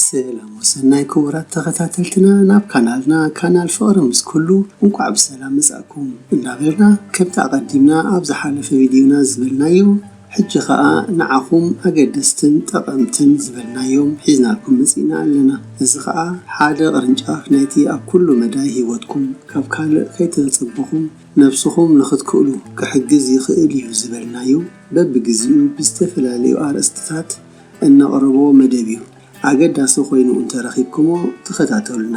ሰላም ወሰናይ ክቡራት ተኸታተልትና፣ ናብ ካናልና ካናል ፍቕሪ ምስ ኩሉ እንቋዕ ብሰላም መጻእኩም እንዳበልና፣ ከምቲ ኣቐዲምና ኣብ ዝሓለፈ ቪድዮና ዝበልናዮ፣ ሕጂ ኸኣ ንዓኹም ኣገደስትን ጠቐምትን ዝበልናዮም ሒዝናልኩም መጺእና ኣለና። እዚ ኸኣ ሓደ ቅርንጫፍ ናይቲ ኣብ ኩሉ መዳይ ህይወትኩም ካብ ካልእ ከይተጸበኹም ነብስኹም ንኽትክእሉ ክሕግዝ ይኽእል እዩ ዝበልናዮ በብግዜኡ ብዝተፈላለዩ ኣርእስትታት እነቕርቦ መደብ እዩ። ኣገዳሲ ኮይኑ እንተረኺብኩሞ ተኸታተሉና።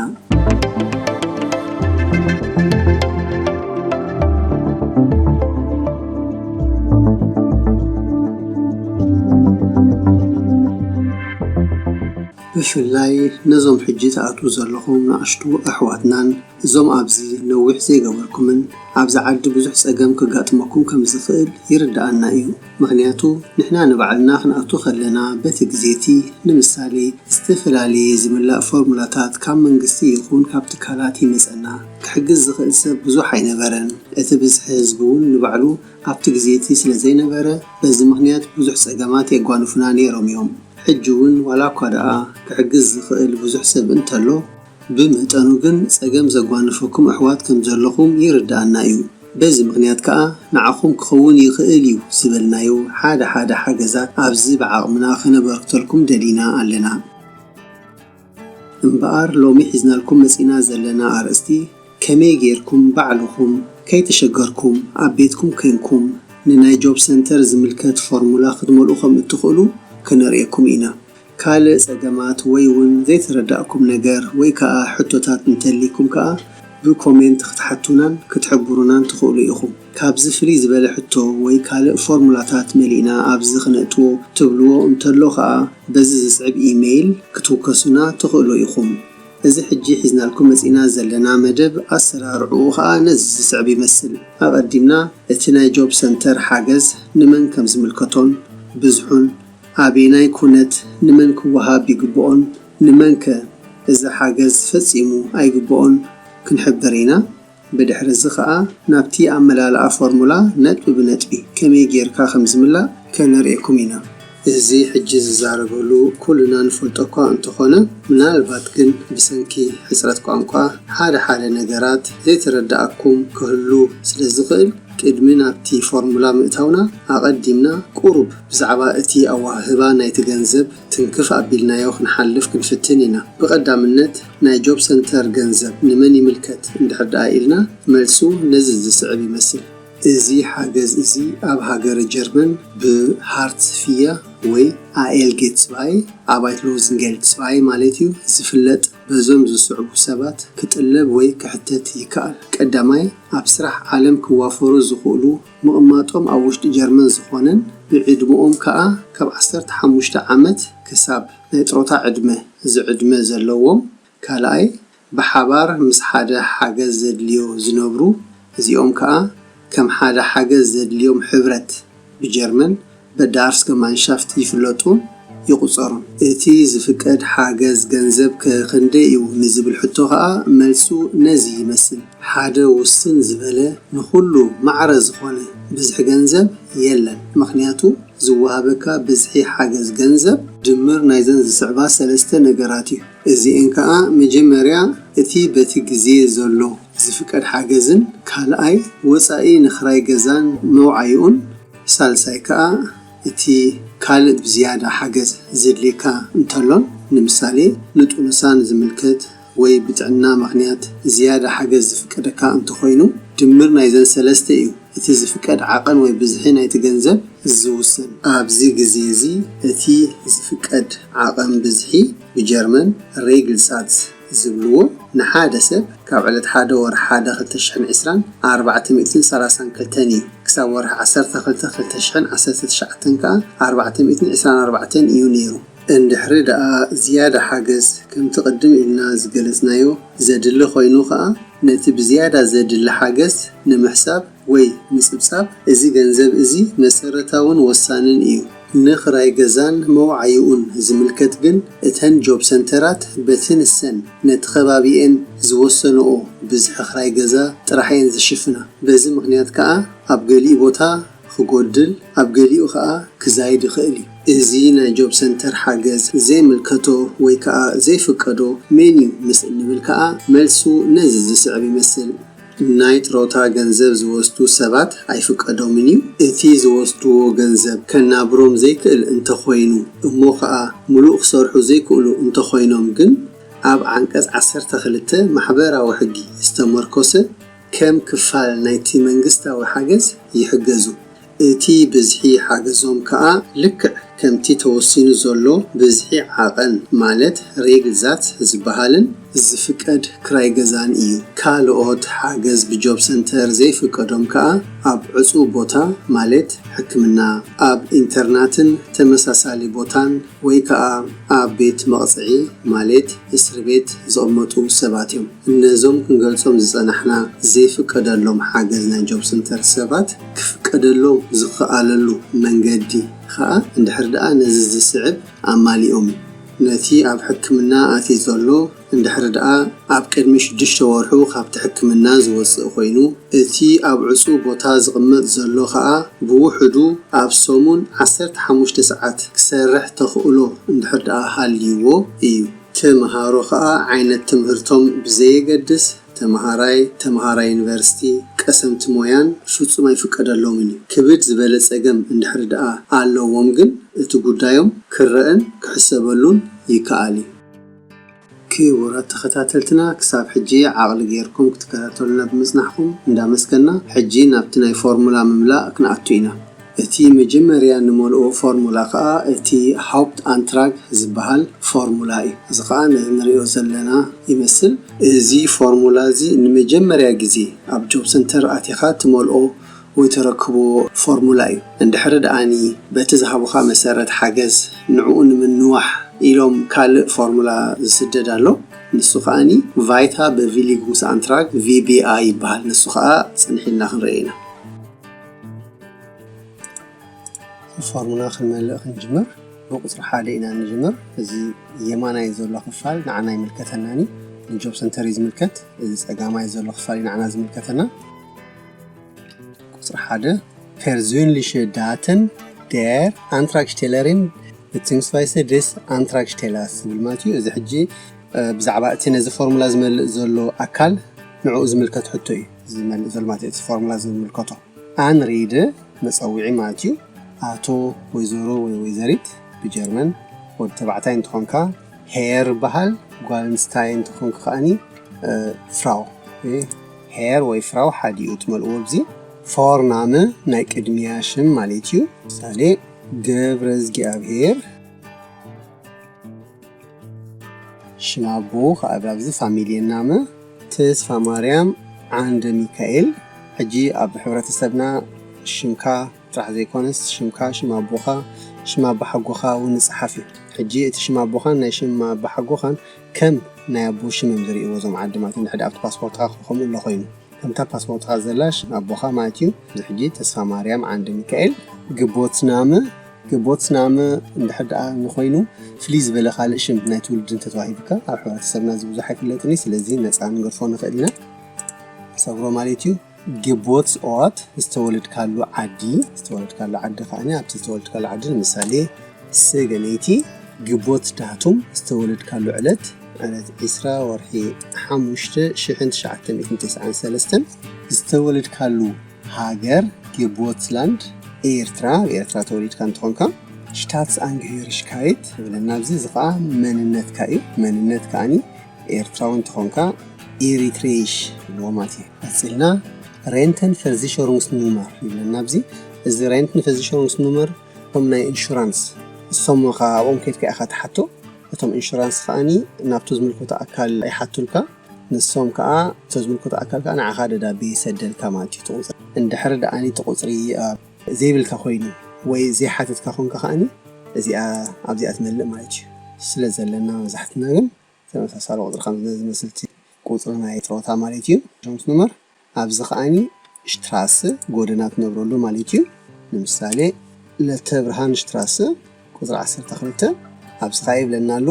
ብፍላይ ነዞም ሕጂ ትኣትዉ ዘለኹም ንኣሽቱ ኣሕዋትናን እዞም ኣብዚ ነዊሕ ዘይገበርኩምን ኣብዚ ዓዲ ብዙሕ ጸገም ከጋጥመኩም ከም ዝኽእል ይርድኣና እዩ። ምኽንያቱ ንሕና ንባዕልና ክንኣቱ ከለና በቲ ግዜ እቲ ንምሳሌ ዝተፈላለየ ዝምላእ ፎርሙላታት ካብ መንግስቲ ይኹን ካብ ትካላት ይመጸና። ክሕግዝ ዝኽእል ሰብ ብዙሕ ኣይነበረን። እቲ ብዝሒ ህዝቢ እውን ንባዕሉ ኣብቲ ግዜ እቲ ስለ ዘይነበረ በዚ ምኽንያት ብዙሕ ጸገማት የጓንፉና ነይሮም እዮም። ሕጂ እውን ዋላ እኳ ደኣ ክሕግዝ ዝኽእል ብዙሕ ሰብ እንተሎ ብመጠኑ ግን ጸገም ዘጓንፈኩም ኣሕዋት ከም ዘለኹም ይርድኣና እዩ። በዚ ምኽንያት ከኣ ንዓኹም ክኸውን ይኽእል እዩ ዝበልናዮ ሓደ ሓደ ሓገዛት ኣብዚ ብዓቕምና ከነበርክተልኩም ደሊና ኣለና። እምበኣር ሎሚ ሒዝናልኩም መጺና ዘለና ኣርእስቲ ከመይ ጌርኩም ባዕልኹም ከይተሸገርኩም ኣብ ቤትኩም ኬንኩም ንናይ ጆብ ሰንተር ዝምልከት ፎርሙላ ክትመልኡ ከም እትኽእሉ ከነርእየኩም ኢና። ካልእ ጸገማት ወይ እውን ዘይተረዳእኩም ነገር ወይ ከኣ ሕቶታት እንተልይኩም ከኣ ብኮሜንት ክትሓቱናን ክትሕብሩናን ትኽእሉ ኢኹም። ካብዚ ፍልይ ዝበለ ሕቶ ወይ ካልእ ፎርሙላታት መሊእና ኣብዚ ክነእትዎ ትብልዎ እንተሎ ከኣ በዚ ዝስዕብ ኢሜይል ክትውከሱና ትኽእሉ ኢኹም። እዚ ሕጂ ሒዝናልኩም መጺእና ዘለና መደብ ኣሰራርዕኡ ከኣ ነዚ ዝስዕብ ይመስል። ኣቐዲምና እቲ ናይ ጆብ ሰንተር ሓገዝ ንመን ከም ዝምልከቶን ብዝሑን ኣበየናይ ኩነት ንመን ክወሃብ ይግብኦን ንመንከ እዚ ሓገዝ ፈጺሙ ኣይግብኦን ክንሕብር ኢና። ብድሕሪ እዚ ኸኣ ናብቲ ኣመላልኣ ፎርሙላ ነጥቢ ብነጥቢ ከመይ ጌርካ ከም ዝምላእ ከነርእየኩም ኢና። እዚ ሕጂ ዝዛረበሉ ኩልና ንፈልጦ እኳ እንተኾነ፣ ምናልባት ግን ብሰንኪ ሕጽረት ቋንቋ ሓደ ሓደ ነገራት ዘይተረድኣኩም ክህሉ ስለ ዝኽእል፣ ቅድሚ ናብቲ ፎርሙላ ምእታውና ኣቐዲምና ቁሩብ ብዛዕባ እቲ ኣወሃህባ ናይቲ ገንዘብ ትንክፍ ኣቢልናዮ ክንሓልፍ ክንፍትን ኢና። ብቐዳምነት ናይ ጆብ ሰንተር ገንዘብ ንመን ይምልከት እንድሕር ደኣ ኢልና፣ መልሱ ነዚ ዝስዕብ ይመስል። እዚ ሓገዝ እዚ ኣብ ሃገረ ጀርመን ብሃርትዝ ቪር ወይ ኣኤልጌ ትስባይ፣ ኣርባይት ሎዝን ጌልድ ትስባይ ማለት እዩ፣ ዝፍለጥ በዞም ዝስዕቡ ሰባት ክጥለብ ወይ ክሕተት ይከኣል። ቀዳማይ፣ ኣብ ስራሕ ዓለም ክዋፈሩ ዝኽእሉ ምቕማጦም ኣብ ውሽጢ ጀርመን ዝኾነን ብዕድመኦም ከኣ ካብ ዓሰርተ ሓሙሽተ ዓመት ክሳብ ናይ ጥሮታ ዕድመ ዝዕድመ ዘለዎም። ካልኣይ፣ ብሓባር ምስ ሓደ ሓገዝ ዘድልዮ ዝነብሩ፣ እዚኦም ከኣ ከም ሓደ ሓገዝ ዘድልዮም ሕብረት ብጀርመን በዳርስገማንሻፍት ይፍለጡን ይቑጸሩን። እቲ ዝፍቀድ ሓገዝ ገንዘብ ከ ክንደይ እዩ ንዝብል ሕቶ ከኣ መልሱ ነዚ ይመስል። ሓደ ውስን ዝበለ ንኹሉ ማዕረ ዝኾነ ብዝሒ ገንዘብ የለን። ምኽንያቱ ዝወሃበካ ብዝሒ ሓገዝ ገንዘብ ድምር ናይዘን ዝስዕባ ሰለስተ ነገራት እዩ። እዚኤን ከኣ መጀመርያ እቲ በቲ ግዜ ዘሎ ዝፍቀድ ሓገዝን ካልኣይ ወጻኢ ንኽራይ ገዛን መውዓይኡን ሳልሳይ ከኣ እቲ ካልእ ብዝያዳ ሓገዝ ዘድልየካ እንተሎን፣ ንምሳሌ ንጡንሳ ንዝምልከት ወይ ብጥዕና ምኽንያት ዝያዳ ሓገዝ ዝፍቀደካ እንተኾይኑ፣ ድምር ናይዘን ሰለስተ እዩ እቲ ዝፍቀድ ዓቐን ወይ ብዝሒ ናይቲ ገንዘብ ዝውሰን። ኣብዚ ግዜ እዚ እቲ ዝፍቀድ ዓቐን ብዝሒ ብጀርመን ሬግልሳትስ ዝብልዎ ንሓደ ሰብ ካብ ዕለት ሓደ ወርሒ ሓደ ክልተ ሽሕን ዕስራን ኣርባዕተ ሚእትን ሰላሳን ክልተን እዩ። ክሳብ ወርሒ ዓሰርተ ክልተ ክልተ ሽሕን ዓሰርተ ትሽዓተን ከኣ ኣርባዕተ ሚእትን ዕስራን ኣርባዕተን እዩ ነይሩ። እንድሕሪ ደኣ ዝያዳ ሓገዝ ከምቲ ቅድም ኢልና ዝገለጽናዮ ዘድሊ ኮይኑ ከኣ ነቲ ብዝያዳ ዘድሊ ሓገዝ ንምሕሳብ ወይ ምጽብጻብ፣ እዚ ገንዘብ እዚ መሰረታውን ወሳንን እዩ። ንኽራይ ገዛን መውዓይኡን ዝምልከት ግን፣ እተን ጆብ ሰንተራት በቲ ንሰን ነቲ ከባቢኤን ዝወሰንኦ ብዝሒ ክራይ ገዛ ጥራሕ እየን ዝሽፍና። በዚ ምኽንያት ከኣ ኣብ ገሊኡ ቦታ ክጎድል፣ ኣብ ገሊኡ ከኣ ክዛይድ ይኽእል እዩ። እዚ ናይ ጆብ ሰንተር ሓገዝ ዘይምልከቶ ወይ ከዓ ዘይፍቀዶ መን እዩ ምስ እንብል ከዓ፣ መልሱ ነዚ ዝስዕብ ይመስል። ናይ ጥሮታ ገንዘብ ዝወስዱ ሰባት ኣይፍቀዶምን እዩ። እቲ ዝወስድዎ ገንዘብ ከናብሮም ዘይክእል እንተኾይኑ እሞ ከዓ፣ ሙሉእ ክሰርሑ ዘይክእሉ እንተኾይኖም ግን፣ ኣብ ዓንቀፅ ዓሰርተ ክልተ ማሕበራዊ ሕጊ ዝተመርኮሰ ከም ክፋል ናይቲ መንግስታዊ ሓገዝ ይሕገዙ። እቲ ብዝሒ ሓገዞም ከኣ ልክዕ ከምቲ ተወሲኑ ዘሎ ብዝሒ ዓቐን፣ ማለት ሬግልዛት ዝበሃልን ዝፍቀድ ክራይ ገዛን እዩ። ካልኦት ሓገዝ ብጆብ ሰንተር ዘይፍቀዶም ከኣ ኣብ ዕጹው ቦታ፣ ማለት ሕክምና፣ ኣብ ኢንተርናትን ተመሳሳሊ ቦታን፣ ወይ ከኣ ኣብ ቤት መቕጽዒ፣ ማለት እስሪ ቤት ዝቕመጡ ሰባት እዮም። እነዞም ክንገልጾም ዝጸናሕና ዘይፍቀደሎም ሓገዝ ናይ ጆብ ሰንተር ሰባት ክፍቀደሎም ዝኸኣለሉ መንገዲ ኸኣ እንድሕር ደኣ ነዚ ዝስዕብ ኣማሊኦም እዩ። ነቲ ኣብ ሕክምና ኣትዩ ዘሎ እንድሕር ደኣ ኣብ ቅድሚ ሽዱሽተ ወርሑ ካብቲ ሕክምና ዝወጽእ ኮይኑ፣ እቲ ኣብ ዕጹው ቦታ ዝቕመጥ ዘሎ ኸኣ ብውሕዱ ኣብ ሰሙን ዓሰርተ ሓሙሽተ ሰዓት ክሰርሕ ተኽእሎ እንድሕር ደኣ ሃልይዎ እዩ። ተምሃሮ ኸኣ ዓይነት ትምህርቶም ብዘየገድስ፣ ተምሃራይ፣ ተምሃራይ ዩኒቨርሲቲ፣ ቀሰምቲ ሞያን ፍጹም ኣይፍቀደሎምን እዩ። ክብድ ዝበለ ጸገም እንድሕር ደኣ ኣለዎም ግን፣ እቲ ጉዳዮም ክረኣን ክሕሰበሉን ይከኣል እዩ። ክቡራት ተኸታተልትና፣ ክሳብ ሕጂ ዓቕሊ ጌርኩም ክትከታተሉና ብምጽናሕኩም እንዳመስገና፣ ሕጂ ናብቲ ናይ ፎርሙላ ምምላእ ክንኣቱ ኢና። እቲ መጀመርያ ንመልኦ ፎርሙላ ከኣ እቲ ሃውፕት ኣንትራግ ዝበሃል ፎርሙላ እዩ። እዚ ከኣ ነዚ ንሪኦ ዘለና ይመስል። እዚ ፎርሙላ እዚ ንመጀመርያ ግዜ ኣብ ጆብ ሰንተር ኣቲኻ ትመልኦ ወይ ተረክቦ ፎርሙላ እዩ። እንድሕሪ ደኣኒ በቲ ዝሃቡኻ መሰረት ሓገዝ ንዕኡ ንምንዋሕ ኢሎም ካልእ ፎርሙላ ዝስደድ ኣሎ። ንሱ ከኣኒ ቫይታ በቪሊጉስ ኣንትራግ፣ ቪ ቢ ኣይ፣ ይበሃል። ንሱ ከኣ ጽንሕ ኢልና ክንርኢ ኢና። ፎርሙላ ክንመልእ ክንጅምር ብቁጽሪ ሓደ ኢና ንጅምር። እዚ የማናይ ዘሎ ክፋል ንዓና ይምልከተናኒ፣ ንጆብ ሰንተር እዩ ዝምልከት። እዚ ጸጋማይ ዘሎ ክፋል እዩ ንዓና ዝምልከተና። ቁጽሪ ሓደ፣ persönliche Daten der Antragstellerin beziehungsweise des Antragstellers ዝብል ማለት እዩ። እዚ ሕጂ፣ እ፣ ብዛዕባ እቲ ነዚ ፎርሙላ ዝመልእ ዘሎ ኣካል ንዕኡ ዝምልከት ሕቶ እዩ ዝመልእ ዘሎ ማለት እዩ። እቲ ፎርሙላ ዝምልከቶ ኣንሬደ መጸውዒ ማለት እዩ። ኣቶ፣ ወይዘሮ ወይ ወይዘሪት ብጀርመን፣ ወዲ ተባዕታይ እንተኾንካ ሄር ይበሃል፣ ጓል ኣንስታይ እንተኾንካ ከኣኒ፣ እ፣ ፍራው። እ፣ ሄር ወይ ፍራው ሓዲኡ ትመልእዎ ኣብዚ። ፎርናመ ናይ ቅድሚያ ሽም ማለት እዩ። ምሳሌ፣ ገብረዝጊኣብሄር። ሽም ኣቦ ከኣ ኣብዚ ፋሚልየ ናመ ተስፋ ማርያም ዓንደ ሚካኤል። ሕጂ ኣብ ሕብረተሰብና ሽምካ ጥራሕ ዘይኮነስ ሽምካ፣ ሽም ኣቦኻ፣ ሽም ኣባሓጎኻ እውን ንጽሓፍ እዩ። ሕጂ እቲ ሽም ኣቦኻን ናይ ሽም ኣባሓጎኻን ከም ናይ ኣቦ ሽም እዮም ዝርእይዎ እዞም ዓዲ ማለት እዩ። እንድሕር ኣብቲ ፓስፖርትኻ ከምኡ ኣሎ ኮይኑ። ከምታ ፓስፖርትኻ ዘላ ሽም ኣቦኻ ማለት እዩ። እዚ ሕጂ ተስፋ ማርያም ዓንደ ሚካኤል። ግቦትናመ፣ ግቦትናመ እንድሕር ደኣ ንኾይኑ ፍልይ ዝበለ ካልእ ሽም ናይ ትውልዲ እንተተዋሂቡካ ኣብ ሕብረተሰብና እዚ ብዙሕ ኣይፍለጥን እዩ። ስለዚ ነጻ ንገድፎ ንኽእል ኢና። ሰብሮ ማለት እዩ። ግቦትስኦርት ዝተወለድካሉ ዓዲ፣ ዝተወለድካሉ ዓዲ ከኣ ኣብቲ ዝተወለድካሉ ዓዲ ንምሳሌ ሰገነይቲ። ግቦትዳቱም ዝተወለድካሉ ዕለት፣ ዕለት ዒስራ ወርሒ ሓሙሽተ ሽሕን ትሽዓተ ሚእትን ተስዓን ሰለስተን። ዝተወለድካሉ ሃገር፣ ግቦትላንድ ኤርትራ፣ ኣብ ኤርትራ ተወሊድካ እንተኾንካ። ሽታትስ ኣንግሄሪሽካይት ይብለና ኣብዚ፣ እዚ ኸዓ መንነትካ እዩ። መንነት ከዓኒ ኤርትራዊ እንተኾንካ ኤሪትሬይሽ ይብልዎ ማለት እዩ። ቀጺልና ሬንተን ፈርዚሸሩንግስ ኑመር ይብለና ኣብዚ። እዚ ሬንተን ፈርዚሸሩንግስ ኑመር እቶም ናይ ኢንሹራንስ፣ እሶም ኸዓ ኣብኦም ከይድካ ኢኻ ትሓቶ። እቶም ኢንሹራንስ ከዓኒ ናብቲ ዝምልከቶ ኣካል ይሓቱልካ። ንሶም ከኣ፣ እቶ ዝምልከቶ ኣካል ከኣ ንዓኻ ደብዳቤ ይሰደልካ ማለት እዩ። እቲ ቁጽሪ እንድሕሪ ደኣኒ እቲ ቁጽሪ፣ አ፣ ዘይብልካ ኮይኑ ወይ ዘይሓተትካ ኮንካ ከኣኒ፣ እዚኣ ኣብዚኣ ትመልእ ማለት እዩ። ስለ ዘለና መብዛሕትና ግን ተመሳሳሊ ቁጽሪ ከም ዝመስል እቲ ቁጽሪ ናይ ጥሮታ ማለት እዩ። ጆንስ ኑመር። ኣብዚ ከኣኒ ሽትራሰ ጎደና ትነብረሉ ማለት እዩ። ንምሳሌ ለተብርሃን ሽትራሰ ቁጽሪ ዓሰርተ ክልተ ኣብዚ ኸኣ ይብለና ኣሎ፣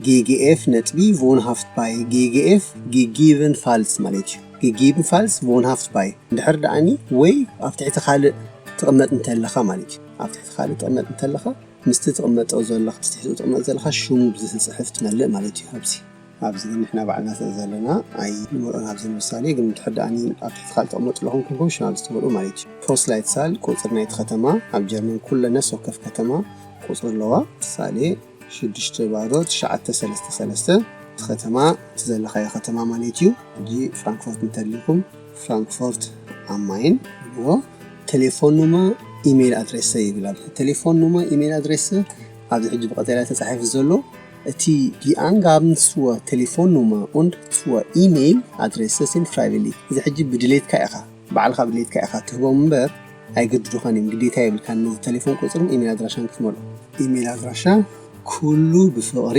ጌጌኤፍ ነጥቢ ቮንሃፍት ባይ፣ ጌጌኤፍ ጌጊቨን ፋልስ ማለት እዩ። ጌጊቨን ፋልስ ቮንሃፍት ባይ። እንድሕር ደኣኒ ወይ ኣብ ትሕቲ ካልእ ትቕመጥ እንተለኻ ማለት እዩ። ኣብ ትሕቲ ካልእ ትቕመጥ እንተለኻ ምስቲ ትቕመጦ ዘለኻ፣ ትሕትኡ ትቕመጥ ዘለኻ ሽሙ ብዝተፅሕፍ ትመልእ ማለት እዩ። ኣብዚ ኣብዚ ግን ንሕና ባዕልና ስለ ዘለና ኣይንመልኦን። ኣብዚ ንምሳሌ ግን እንድሕር ደኣ ኣብ ትሕቲ ካልእ ተቐመጡ ኣለኹም ኩንኩም ሽም ኣብዚ ትመልኡ ማለት እዩ። ፖስት ላይትሳል ቁፅሪ ናይቲ ከተማ፣ ኣብ ጀርመን ኩለ ነፍሲ ወከፍ ከተማ ቁፅሪ ኣለዋ። ምሳሌ ሽዱሽተ ባዶ ትሽዓተ ሰለስተ ሰለስተ፣ እቲ ከተማ እቲ ዘለኻዮ ከተማ ማለት እዩ። ሕጂ ፍራንክፎርት እንተሊኹም ፍራንክፎርት ኣማይን ንብሎ። ቴሌፎን ኑመር ኢሜይል ኣድሬሰ ይብል ኣሎ። ቴሌፎን ኑመር ኢሜይል ኣድሬሰ ኣብዚ ሕጂ ብቐጠልያ ተጻሒፉ ዘሎ እቲ die Angaben zur Telefonnummer und zur E-Mail-Adresse sind freiwillig። እዚ ሕጂ ብድሌትካ ኢኻ፣ ባዕልኻ ብድሌትካ ኢኻ ትህቦም እምበር ኣይገድዱኻን እዮም። ግዴታ የብልካን ነዚ ቴሌፎን ቁጽርን ኢሜይል ኣድራሻን ክትመልኦ። ኢሜይል ኣድራሻ ኩሉ ብፍቕሪ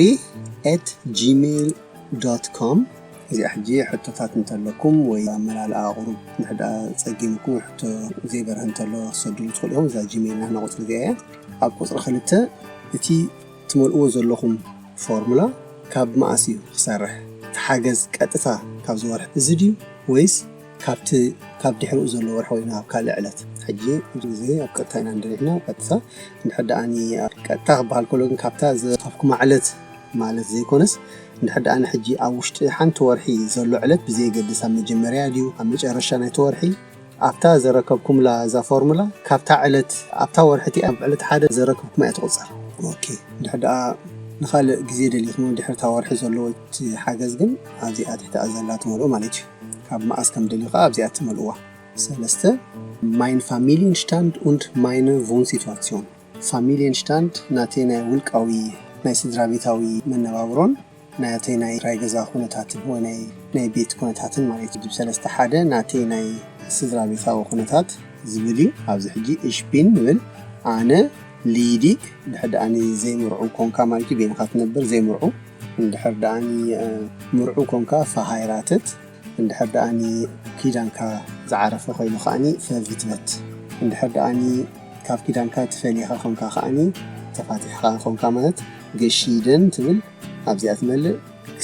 at gmail dot com። እዚኣ ሕጂ ሕቶታት እንተለኩም ወይ ኣመላልኣ ቁሩብ እንድሕር ደኣ ጸጊምኩም ሕቶ ዘይበርህ እንተሎ ክትሰዱሉ ትኽእሉ ኢኹም። እዛ ጂሜይል ናትና ቁጽሪ እዚኣ እያ። ኣብ ቁጽሪ ክልተ እቲ ትመልእዎ ዘለኹም ፎርሙላ ካብ መኣስ እዩ ክሰርሕ? እቲ ሓገዝ ቀጥታ ካብዚ ወርሒ እዚ ድዩ ወይስ ካብቲ ካብ ድሕሪኡ ዘሎ ወርሒ ወይ ናብ ካልእ ዕለት? ሕጂ ብዙ ግዜ ኣብ ቀጥታ ኢና ንደሊሕና፣ ኣብ ቀጥታ እንድሕር ደኣ ቀጥታ ክበሃል ከሎ ግን ካብታ ዝረኸብኩማ ዕለት ማለት ዘይኮነስ፣ እንድሕር ደኣ ሕጂ ኣብ ውሽጢ ሓንቲ ወርሒ ዘሎ ዕለት ብዘየገድስ፣ ኣብ መጀመርያ ድዩ ኣብ መጨረሻ ናይቲ ወርሒ፣ ኣብታ ዘረከብኩምላ እዛ ፎርሙላ፣ ካብታ ዕለት፣ ኣብታ ወርሒ እቲኣ ኣብ ዕለት ሓደ ዘረከብኩማ እያ ትቑጸር። ኦኬ፣ እንድሕር ደኣ ንኻልእ ግዜ ደሊኹም ድሕሪ እታ ወርሒ ዘለዎ እቲ ሓገዝ ግን ኣብዚኣ ትሕቲ ኣዘላ ትመልኡ ማለት እዩ። ካብ መኣስ ከም ደልዩ ከኣ ኣብዚኣ ትመልእዋ። ሰለስተ፣ Mein Familienstand und meine Wohnsituation። ፋሚልየንሽታንድ ናተይ ናይ ውልቃዊ ናይ ስድራ ቤታዊ መነባብሮን ናተይ ናይ ጥራይ ገዛ ኩነታትን ወይ ናይ ናይ ቤት ኩነታትን ማለት እዩ። ሰለስተ፣ ሓደ ናተይ ናይ ስድራ ቤታዊ ኩነታት ዝብል እዩ። ኣብዚ ሕጂ ich bin ንብል፣ ኣነ፣ ledig፣ እንድሕር ደኣኒ ዘይምርዑው ኮንካ ማለት እዩ፣ በይንኻ ትነብር ዘይምርዑው፣ እንድሕር ደኣኒ ምርዑው ኮንካ፣ verheiratet፣ እንድሕር ደኣኒ ኪዳንካ ዝዓረፈ ኮይኑ ከኣኒ verwitwet። እንድሕር ደኣኒ ካብ ኪዳንካ ተፈሊኻ ኮንካ ከኣኒ ተፋቲሕኻ ኮንካ ማለት geschieden ትብል ኣብዚኣ ትመልእ።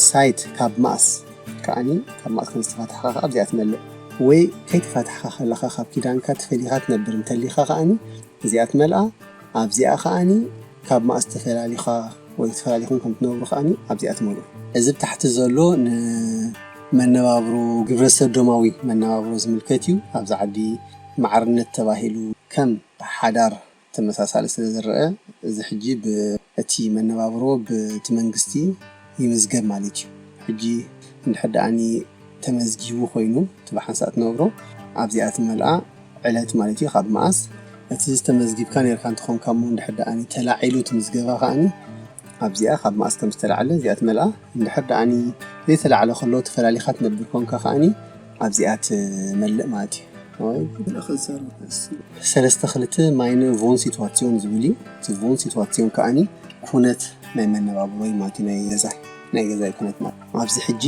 Seit ካብ መኣስ ከኣኒ ካብ መኣስ ከም ዝተፋታሕኻ ከኣ ኣብዚኣ ትመልእ። ወይ ከይተፋታሕኻ ከለኻ ካብ ኪዳንካ ተፈሊኻ ትነብር እንተሊኻ ከኣኒ እዚኣ ትመልኣ። ኣብዚኣ ከኣኒ ካብ መኣስ ተፈላሊኻ ወይ ተፈላሊኹም ከም ትነብሩ ከኣኒ ኣብዚኣ ትመልኡ። እዚ ብታሕቲ ዘሎ ንመነባብሮ ግብረ ሰዶማዊ መነባብሮ ዝምልከት እዩ። ኣብዚ ዓዲ ማዕርነት ተባሂሉ ከም ሓዳር ተመሳሳሊ ስለ ዝረአ፣ እዚ ሕጂ ብ-፣ እቲ መነባብሮ ብቲ መንግስቲ ይምዝገብ ማለት እዩ። ሕጂ እንድሕር ደኣኒ ተመዝጊቡ ኮይኑ እቲ ብሓንሳእ ትነብሮ ኣብዚኣ ትመልኣ ዕለት ማለት እዩ። ካብ መኣስ እቲ ዝተመዝጊብካ ነርካ እንተኾንካ እሞ እንድሕር ደኣኒ ተላዒሉ እቲ ምዝገባ ከኣኒ ኣብዚኣ ካብ መኣስ ከም ዝተላዕለ እዚኣ ትመልኣ። እንድሕር ደኣኒ ዘይተላዕለ ከሎ ተፈላሊኻ ትነብር ኮንካ ከኣኒ ኣብዚኣ ትመልእ ማለት እዩ። ሰለስተ ክልተ meine Wohnsituation ዝብል እዩ። እቲ Wohnsituation ከኣኒ ኩነት ናይ መነባብሮይ ማለት እዩ፣ ናይ ገዛይ፣ ናይ ገዛይ ኩነት ማለት እዩ። ኣብዚ ሕጂ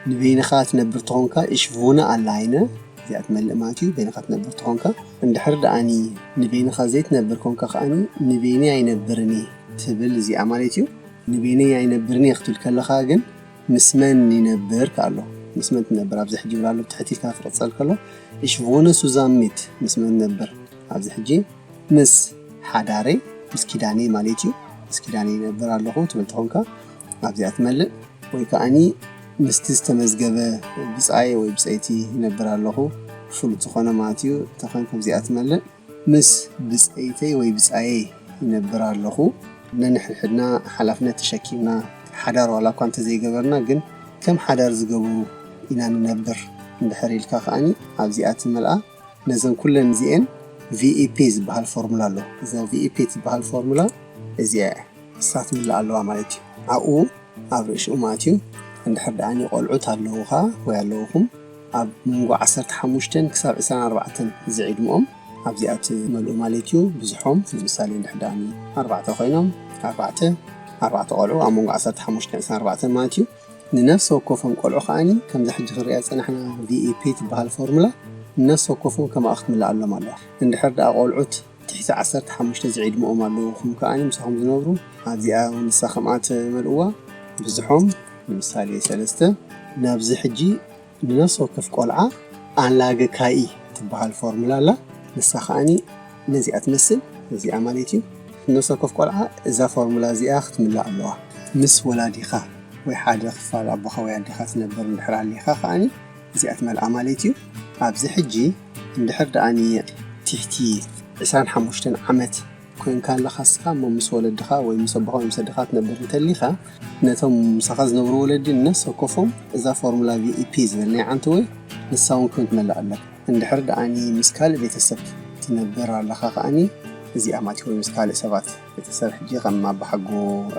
ንበይንኻ ትነብር ተኾንካ ich wohne alleine እዚኣ ትመልእ ማለት እዩ። በይንኻ ትነብር ተኾንካ፣ እንድሕር ደኣኒ ንበይንኻ ዘይትነብር ኮንካ ከኣኒ ንበይነይ ኣይነብርን እየ ትብል እዚኣ ማለት እዩ። ንበይነይ ኣይነብርን እየ ክትብል ከለኻ ግን ምስ መን ይነብር ከኣሎ? ምስ መን ትነብር? ኣብዚ ሕጂ ይብል ኣሎ፣ ብትሕቲ ኢልካ ክቕጸል ከሎ ich wohne zusammen mit፣ ምስ መን ነብር? ኣብዚ ሕጂ ምስ ሓዳረይ፣ ምስ ኪዳነይ ማለት እዩ። ምስ ኪዳነይ ይነብር ኣለኹ ትብል ተኾንካ ኣብዚኣ ትመልእ። ወይ ከኣኒ ምስቲ ዝተመዝገበ ብጻየ ወይ ብጸይቲ ይነብር ኣለኹ፣ ፍሉጥ ዝኾነ ማለት እዩ። ተኾይኑ ከምዚኣ ትመልእ። ምስ ብጸይተይ ወይ ብጻየይ ይነብር ኣለኹ። ነንሕድሕድና ሓላፍነት ተሸኪምና ሓዳር ዋላ እኳ እንተዘይገበርና ግን ከም ሓዳር ዝገብሩ ኢና ንነብር እንድሕር ኢልካ ከኣኒ ኣብዚኣ ትመልኣ። ነዘን ኩለን እዚኤን V E P ዝበሃል ፎርሙላ ኣሎ። እዛ V E P ትበሃል ፎርሙላ እዚኣ እያ። እሳ ትምልእ ኣለዋ ማለት እዩ። ኣብኡ ኣብ ርእሽኡ ማለት እዩ። እንድሕር ደኣኒ ቆልዑት ኣለዉኻ ወይ ኣለዉኹም ኣብ መንጎ ዓሰርተ ሓሙሽተ ክሳብ ዕስራን ኣርባዕተን ዝዕድመኦም ኣብዚኣ ትመልኡ ማለት እዩ። ብዝሖም ንምሳሌ እንድሕር ደኣኒ ኣርባዕተ ኮይኖም ኣርባዕተ ኣርባዕተ ቆልዑ ኣብ መንጎ ዓሰርተ ሓሙሽተ ዕስራን ኣርባዕተን ማለት እዩ። ንነፍሲ ወከፎም ቆልዑ ከኣኒ ከምዛ ሕጂ ክንሪኣ ዝጸናሕና V E P ትበሃል ፎርሙላ ንነፍሲ ወከፎም ከምኣ ክትምልኣሎም ኣለዋ። እንድሕር ደኣ ቆልዑት ትሕቲ ዓሰርተ ሓሙሽተ ዝዕድመኦም ኣለዉኹም ከኣኒ ምሳኹም ዝነብሩ ኣብዚኣ ንሳ ከምኣ ትመልእዋ። ብዝሖም ንምሳሌ ሰለስተ ናብዚ ሕጂ ንነፍሲ ወከፍ ቆልዓ ኣንላገ ካኢ ትበሃል ፎርሙላ ኣላ። ንሳ ከኣኒ ነዚኣ ትመስል፣ እዚኣ ማለት እዩ። ነፍሲ ወከፍ ቆልዓ እዛ ፎርሙላ እዚኣ ክትምላእ ኣለዋ። ምስ ወላዲኻ ወይ ሓደ ክፋል ኣቦኻ ወይ ኣዴኻ ትነብር እንድሕር ኣሊኻ ከኣኒ እዚኣ ትመልኣ ማለት እዩ። ኣብዚ ሕጂ እንድሕር ደኣኒ ትሕቲ ዕስራን ሓሙሽተን ዓመት ኮይንካ ኣለኻ እስኻ እሞ ምስ ወለድኻ ወይ ምስ ኣቦኻ ወይ ምስ ኣዴኻ ትነብር እንተሊኻ ነቶም ምሳኻ ዝነብሩ ወለዲ ነፍሲ ወከፎም እዛ ፎርሙላ ቪኢፒ ዝበልናያ ዓንተ ወይ ንሳ እውን ከም ትመልእ ኣለካ። እንድሕር ደኣኒ ምስ ካልእ ቤተሰብ ትነብር ኣለኻ ከኣኒ እዚኣ ማለት ወይ ምስ ካልእ ሰባት ቤተሰብ ሕጂ ከም ኣባሓጎ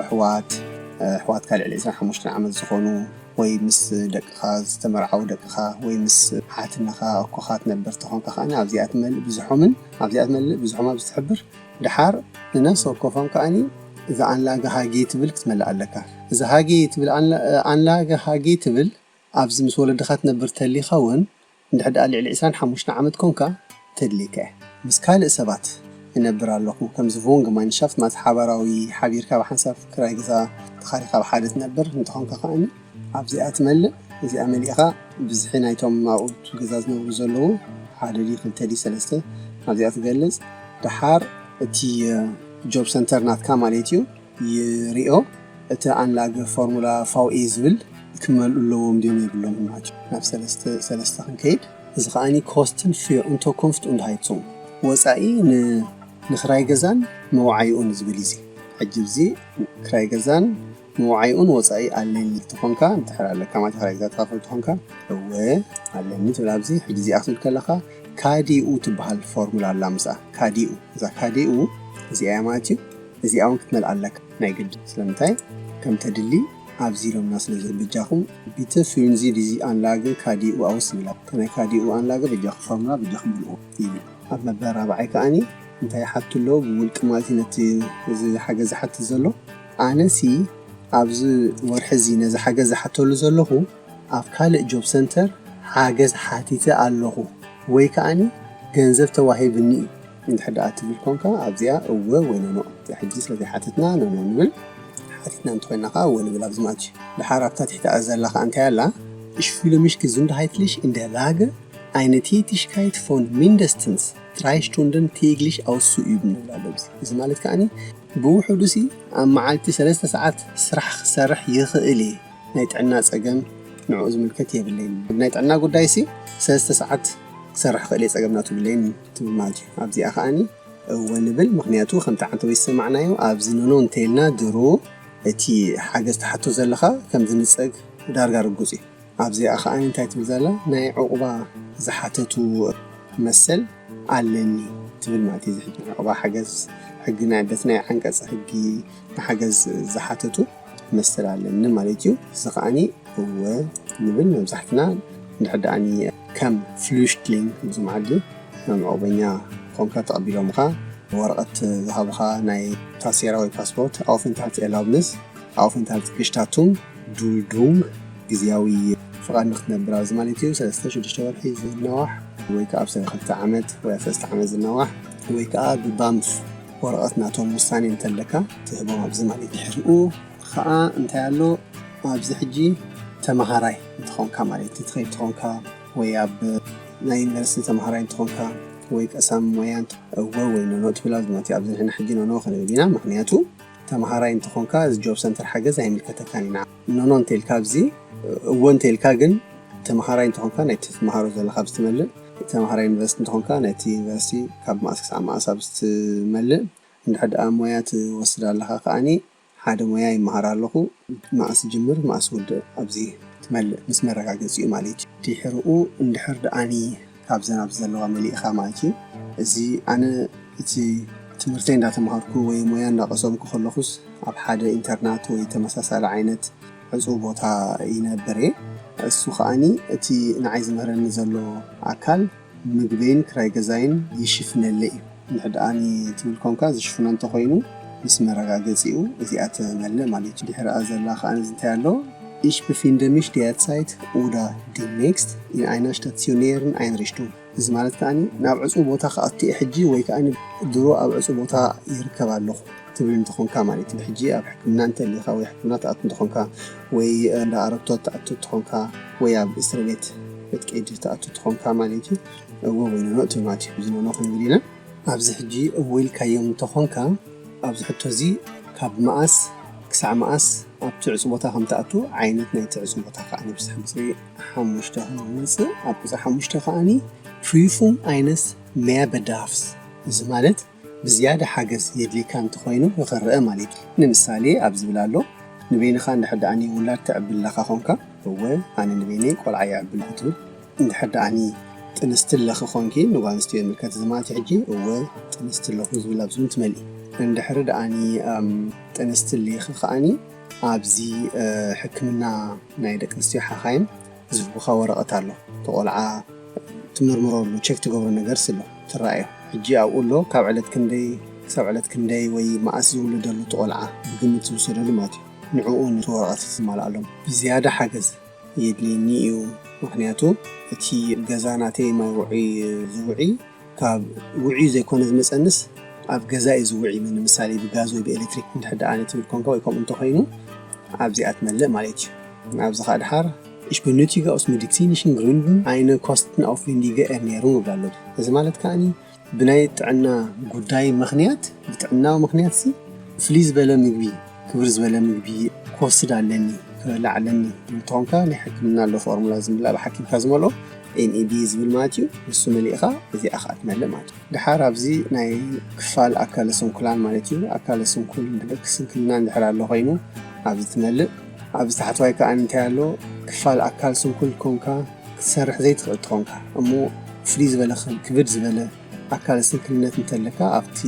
ኣሕዋት ኣሕዋትካ ልዕሊ ዕስራን ሓሙሽተን ዓመት ዝኾኑ ወይ ምስ ደቅኻ ዝተመርዓው ደቅኻ ወይ ምስ ሓትነኻ ኣኮኻ ትነብር ተኾንካ ከኣኒ ኣብዚኣ ትመልእ ብዙሖምን ኣብዚኣ ትመልእ ብዙሖም ኣብዚ ትሕብር ድሓር ንነፍሲ ወከፎም ከኣኒ እዛ ኣንላገ ሃጌ ትብል ክትመልእ ኣለካ። እዚ ሃጌ ትብል ኣንላገ ሃጌ ትብል ኣብዚ ምስ ወለድኻ ትነብር ተሊኻ እውን እንድሕር ደኣ ልዕሊ ዕስራን ሓሙሽተን ዓመት ኮንካ ተድልየካ እያ። ምስ ካልእ ሰባት እነብር ኣለኹ ከምዚ ቮንግ ማይንሻፍት ማለት ሓባራዊ ሓቢርካ ብሓንሳብ ክራይ ገዛ ተኻሪኻ ብሓደ ትነብር እንተኾንካ ከኣኒ ኣብዚኣ ትመልእ። እዚኣ መሊእኻ ብዝሒ ናይቶም ኣብኡ ገዛ ዝነብሩ ዘለዉ ሓደ ድዩ ክልተ ድዩ ሰለስተ ኣብዚኣ ትገልጽ። ደሓር እቲ ጆብ ሰንተር ናትካ ማለት እዩ ይሪኦ እቲ ኣንላገ ፎርሙላ ፋው ኤ ዝብል ክመልኡ ኣለዎም ድዮም የብሎም ማለት እዩ። ናብ ሰለስተ ሰለስተ ክንከይድ እዚ ከዓኒ ኮስትን ፊር እንቶ ኮንፍት እንድሃይቱም ወፃኢ ንክራይ ገዛን መውዓይኡን ዝብል እዚ ሕጂ እዚ ክራይ ገዛን መውዓይኡን ወፃኢ ኣለኒ ትኾንካ እንድሕር ኣለካ ማለት ክራይ ገዛ ትኸፍል ትኾንካ እወ ኣለኒ ትብል ኣብዚ ሕጂ እዚኣ ክትብል ከለካ ካዲኡ ትበሃል ፎርሙላ ኣላ ምስኣ ካዲኡ እዛ ካዲኡ እዚኣ ማለት እዩ እዚኣ እውን ክትመልእ ኣለካ ናይ ግድ ስለምንታይ ከም ተድሊ ኣብዚ ኢሎምና ስለ ዝብል በጃኹም ቢተ ፍዩንዚ ዲዚ ኣንላገ ካዲኡ ኣውስ ይብላ ናይ ካዲኡ ኣንላገ በጃኹም ፎርሙላ በጃኹም ብልኡ ይብል ኣብ መበል ራብዓይ ከዓኒ እንታይ ሓቱ ኣሎ ብውልቂ ማለት ነቲ እዚ ሓገዝ ዝሓትት ዘሎ ኣነሲ ኣብዚ ወርሒ እዚ ነዚ ሓገዝ ዝሓተሉ ዘለኹ ኣብ ካልእ ጆብ ሰንተር ሓገዝ ሓቲተ ኣለኹ ወይ ከዓኒ ገንዘብ ተዋሂብኒ እዩ እንድሕር ደኣ ትብል ኮንካ ኣብዚኣ እወ ወይ ኖኖ ሕጂ ስለ ዘይሓተትና ኖኖ ንብል ሓቲትና እንተኮይና ከዓ እወ ንብል ኣብዚ ማለት እዩ ድሓር ኣብታ ትሕቲ ዘላ ከዓ እንታይ ኣላ Ich fühle mich gesundheitlich in der Lage, eine Tätigkeit von mindestens drei Stunden täglich auszuüben ንብል ኣሎ እዚ ማለት ከዓኒ ብውሕዱ ሲ ኣብ መዓልቲ ሰለስተ ሰዓት ስራሕ ክሰርሕ ይኽእል እየ ናይ ጥዕና ጸገም ንዕኡ ዝምልከት የብለይን ናይ ጥዕና ጉዳይ ሲ ሰለስተ ሰዓት ክሰርሕ ክእል እየ ጸገም ናቱ ብለይን ትብል ማለት እዩ ኣብዚኣ ከዓኒ እወ ንብል ምክንያቱ ከምቲ ዓንተ ወይ ዝሰማዕናዮ ኣብዚ ንኖ እንተይልና ድሮ እቲ ሓገዝ ትሓቶ ዘለኻ ከም ዝንጸግ ዳርጋ ርጉጽ እዩ ኣብዚኣ ከዓኒ እንታይ ትብል ዘላ ናይ ዕቑባ ዝሓተቱ መሰል ኣለኒ ትብል ማለት እዩ ሕጂ ናይ ዕቑባ ሓገዝ ሕጊ ናይ በቲ ናይ ዓንቀፅ ሕጊ ንሓገዝ ዝሓተቱ መሰል ኣለኒ ማለት እዩ እዚ ከዓኒ እወ ንብል መብዛሕትና እንድሕር ደኣኒ ከም ፍሉሽትሊንግ ብዙም ዓዲ ከም ዕቑበኛ ኮንካ ተቐቢሎምኻ ወረቐት ዝሃቡኻ ናይ ታሴራ ወይ ፓስፖርት ኣውፍንታልት ኤርላብንስ ኣውፍንታልት ግሽታቱም ዱልዱንግ ግዝያዊ ፍቓድ ንክትነብር ኣብዚ ማለት እዩ ሰለስተ ሽዱሽተ ወርሒ ዝናዋሕ ወይ ከዓ ኣብ ሰለስተ ዓመት ወይ ኣብ ሰለስተ ዓመት ዝናዋሕ ወይ ከዓ ብባምፍ ወረቐት ናቶም ውሳኔ እንተለካ ትህቦም ኣብዚ ማለት ድሕሪኡ ከዓ እንታይ ኣሎ ኣብዚ ሕጂ ተመሃራይ እንትኾንካ ማለት ትትኸይ ትኾንካ ወይ ኣብ ናይ ዩኒቨርሲቲ ተመሃራይ እንትኾንካ ወይ ቀሳም ሞያ እወ ወይ ኖኖ ትብል ኣብዚ ማለት ኣብዚ ንሕና ሕጂ ኖኖ ክንብል ኢና ምክንያቱ ተመሃራይ እንተኾንካ እዚ ጆብ ሰንተር ሓገዝ ኣይምልከተካን ኢና ኖኖ እንተልካ ኣብዚ እወ እንተልካ ግን ተመሃራይ እንተኾንካ ናይቲ ትመሃሮ ዘለካ ብዝትመልእ ተመሃራይ ዩኒቨርሲቲ እንተኾንካ ናይቲ ዩኒቨርሲቲ ካብ ማእስ ክሳብ ማእስ ኣብ ዝትመልእ እንድሕር ደኣ ሞያ ትወስድ ኣለኻ ከዓኒ ሓደ ሞያ ይመሃር ኣለኹ ማእስ ጅምር ማእስ ውድእ ኣብዚ ትመልእ ምስ መረጋገፂኡ ማለት እዩ ድሕርኡ እንድሕር ደኣኒ ካብዘን ኣብዚ ዘለዋ መሊእኻ ማለት እዩ እዚ ኣነ እቲ ትምህርተይ እንዳተምሃርኩ ወይ ሞያ እንዳቀሰምኩ ከለኹስ ኣብ ሓደ ኢንተርናት ወይ ተመሳሳሊ ዓይነት ዕፁ ቦታ ይነብር እየ እሱ ከዓኒ እቲ ንዓይ ዝምህረኒ ዘሎ ኣካል ምግበይን ክራይ ገዛይን ይሽፍነለ እዩ እንድሕር ደኣኒ ትብል ኮንካ ዝሽፍኖ እንተኮይኑ ምስ መረጋገፂኡ እዚኣ ትመልእ ማለት እዩ ድሕርኣ ዘላ ከዓ እንታይ ኣሎ Ich befinde mich derzeit oder demnächst in einer stationären Einrichtung እዚ ማለት ከዓ ናብ ዕፁ ቦታ ክኣቱ እየ ሕጂ ወይ ከዓ ድሮ ኣብ ዕፁ ቦታ ይርከብ ኣለኹ ትብል እንተኾንካ ማለት እዩ ሕጂ ኣብ ሕክምና እንተሊኻ ወይ ሕክምና ትኣቱ እንተኾንካ ወይ እንዳ ኣረግቶት ትኣቱ እንተኾንካ ወይ ኣብ እስር ቤት ቤት ቀይዲ ትኣቱ እንተኾንካ ማለት እዩ እወ ወይ ኖኖ ትብል ማለት እዩ እዚ ኖኖ ክንብል ኢና ኣብዚ ሕጂ እወ ኢልካዮም እንተኾንካ ኣብዚ ሕቶ እዚ ካብ መኣስ ክሳዕ መኣስ ኣብቲ ዕፁ ቦታ ከም ትኣቱ ዓይነት ናይቲ ዕፁ ቦታ ከዓኒ ብዝሒ ቁፅሪ ሓሙሽተ ክንመፅእ፣ ኣብ ቁፅሪ ሓሙሽተ ከዓኒ Prüfung eines Mehrbedarfs፣ እዚ ማለት ብዝያዳ ሓገዝ የድልየካ እንተኾይኑ ንኽረአ ማለት እዩ። ንምሳሌ ኣብዚ ዝብል ኣሎ፣ ንበይንኻ እንድሕር ደኣኒ ውላድ ተዕብል ኣለኻ ኾንካ፣ እወ ኣነ ንበይነይ ቆልዓ የዕብል ክትብል፣ እንድሕር ደኣኒ ጥንስቲ ኣለኺ ኾንኪ፣ ንጓል ኣንስትዮ ይምልከት እዚ ማለት እዩ። ሕጂ እወ ጥንስቲ ኣለኹ ዝብል ኣብዚ እውን ትመልኢ። እንድሕሪ ደኣኒ ጥንስቲ ኣለኺ ከዓኒ ኣብዚ ሕክምና ናይ ደቂ ኣንስትዮ ሓኻይም ዝህቡኻ ወረቐት ኣሎ። እቲ ቆልዓ ትምርምረሉ፣ ቸክ ትገብሮ ነገር ስለ ትረኣዮ። ሕጂ ኣብኡ ኣሎ ካብ ዕለት ክንደይ ክሳብ ዕለት ክንደይ ወይ መኣስ ዝውለደሉ እቲ ቆልዓ ብግምት ዝውሰደሉ ማለት እዩ። ንዕኡ ነቲ ወረቐት ትማልኣሎም። ብዝያዳ ሓገዝ የድልየኒ እዩ። ምክንያቱ እቲ ገዛ ናተይ ማይ ውዑይ ዝውዒ ካብ ውዑይ ዘይኮነ ዝመፀንስ ኣብ ገዛ እዩ ዝውዒ። ንምሳሌ ብጋዝ ወይ ብኤሌክትሪክ እንድሕር ደኣ ትብል ኮንካ ወይ ከምኡ እንተኮይኑ ኣብዚኣ ትመልእ ማለት እዩ። ኣብዚ ከዓ ድሓር Ich benötige aus medizinischen Gründen eine kostenaufwendige Ernährung ይብላ ኣሎ። እዚ ማለት ከዓኒ ብናይ ጥዕና ጉዳይ ምክንያት ብጥዕናዊ ምክንያት ሲ ፍልይ ዝበለ ምግቢ ክብር ዝበለ ምግቢ ክወስድ ኣለኒ ክበልዕ ኣለኒ ትብል ተኾንካ ናይ ሕክምና ኣሎ ፎርሙላ ዝምላእ ብሓኪምካ ዝመልኦ ኤንኢዲ ዝብል ማለት እዩ። ንሱ መሊእኻ እዚኣ ከዓ ትመልእ ማለት እዩ። ድሓር ኣብዚ ናይ ክፋል ኣካለ ስንኩላን ማለት እዩ። ኣካለ ስንኩል ስንክልና እንድሕር ኣሎ ኮይኑ ኣብዚ ትመልእ። ኣብዚ ታሕተዋይ ከዓ እንታይ ኣሎ? ክፋል ኣካል ስንኩል ኮንካ ክትሰርሕ ዘይትኽእል ትኾንካ እሞ ፍልይ ዝበለ ክብድ ዝበለ ኣካል ስንክልነት እንተለካ ኣብቲ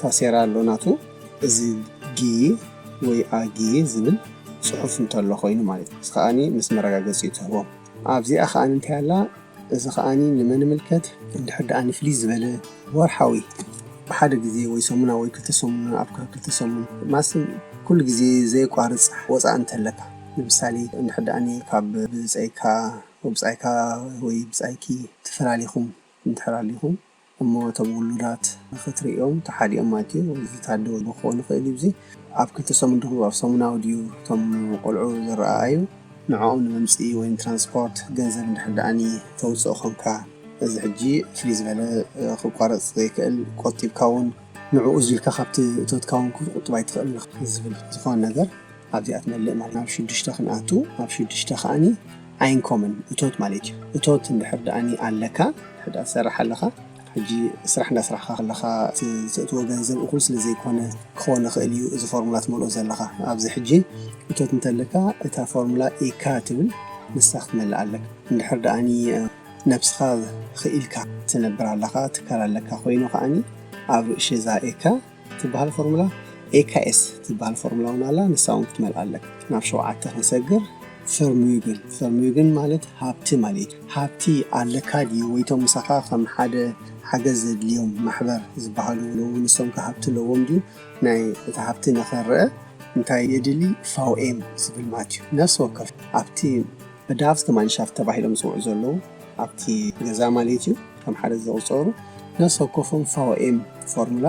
ታሴራ ኣሎ ናቱ እዚ ጊ ወይ ኣጊ ዝብል ፅሑፍ እንተሎ ኮይኑ ማለት እዩ። እዚ ከዓኒ ምስ መረጋገፂ ትህቦ። ኣብዚኣ ከዓኒ እንታይ ኣላ? እዚ ከዓኒ ንመን ይምልከት? እንድሕር ደኣ ንፍልይ ዝበለ ወርሓዊ ብሓደ ግዜ ወይ ሰሙና ወይ ክልተ ሰሙን ኣብ ክልተ ሰሙን ማስም ኩሉ ግዜ ዘየቋርፅ ወፃእ እንተለካ ንምሳሌ እንድሕር ደኣ ካብ ብፀይካ ወብፃይካ ወይ ብፃይኪ ተፈላሊኹም እንድሕር ኣሊኹም እሞ እቶም ውሉዳት ንኽትርእዮም ተሓዲኦም ማለት እዩ። እዚ ታደወ ክኸውን ይኽእል እዩ። እዚ ኣብ ክልተ ሰሙን ድዩ ኣብ ሰሙናዊ ድዩ እቶም ቆልዑ ዝረኣዩ ንዕኦም ንምምፅኢ ወይ ንትራንስፖርት ገንዘብ እንድሕር ደኣኒ ተውፅኦ ኾንካ እዚ ሕጂ ፍልይ ዝበለ ክቋረፅ ዘይክእል ቆጢብካ እውን ንዕኡ እዙ ኢልካ ካብቲ እቶትካ እውን ክትቁጥብ ኣይትኽእል ዝብል ዝኾነ ነገር ኣብዚኣ ትመልእ ማለት ናብ ሽዱሽተ ክንኣቱ ኣብ ሽዱሽተ ከዓኒ ኣይንኮምን እቶት ማለት እዩ። እቶት እንድሕር ደኣኒ ኣለካ እንድሕር ደኣ ትሰርሕ ኣለኻ ሕጂ ስራሕ እንዳስራሕካ ከለኻ እቲ ዘእትዎ ገንዘብ እኹል ስለ ዘይኮነ ክኾን ይኽእል እዩ እዚ ፎርሙላ ትመልኦ ዘለኻ። ኣብዚ ሕጂ እቶት እንተለካ እታ ፎርሙላ ኤካ ትብል ንሳ ክትመልእ ኣለካ። እንድሕር ደኣኒ ነብስኻ ክኢልካ ትነብር ኣለኻ ትካል ኣለካ ኮይኑ ከዓኒ ኣብ ርእሺ እዛ ኤካ ትበሃል ፎርሙላ ኤካኤስ ትበሃል ፎርሙላ እውን ኣላ ንሳ እውን ክትመልእ ኣለካ። ናብ ሸውዓተ ክንሰግር ፈርሚዩግን ፈርሚዩግን ማለት ሃብቲ ማለት እዩ። ሃብቲ ኣለካ ድዩ ወይቶም ምሳኻ ከም ሓደ ሓገዝ ዘድልዮም ማሕበር ዝበሃሉ ኣለዉ ንሶም ከ ሃብቲ ኣለዎም ድዩ ናይ እቲ ሃብቲ ንኽረአ እንታይ የድሊ ፋውኤም ዝብል ማለት እዩ። ነፍሲ ወከፍ ኣብቲ በዳፍስ ከማንሻፍት ተባሂሎም ዝፅውዑ ዘለዉ ኣብቲ ገዛ ማለት እዩ ከም ሓደ ዝቑፀሩ ነፍሲ ወከፎም ፋውኤም ፎርሙላ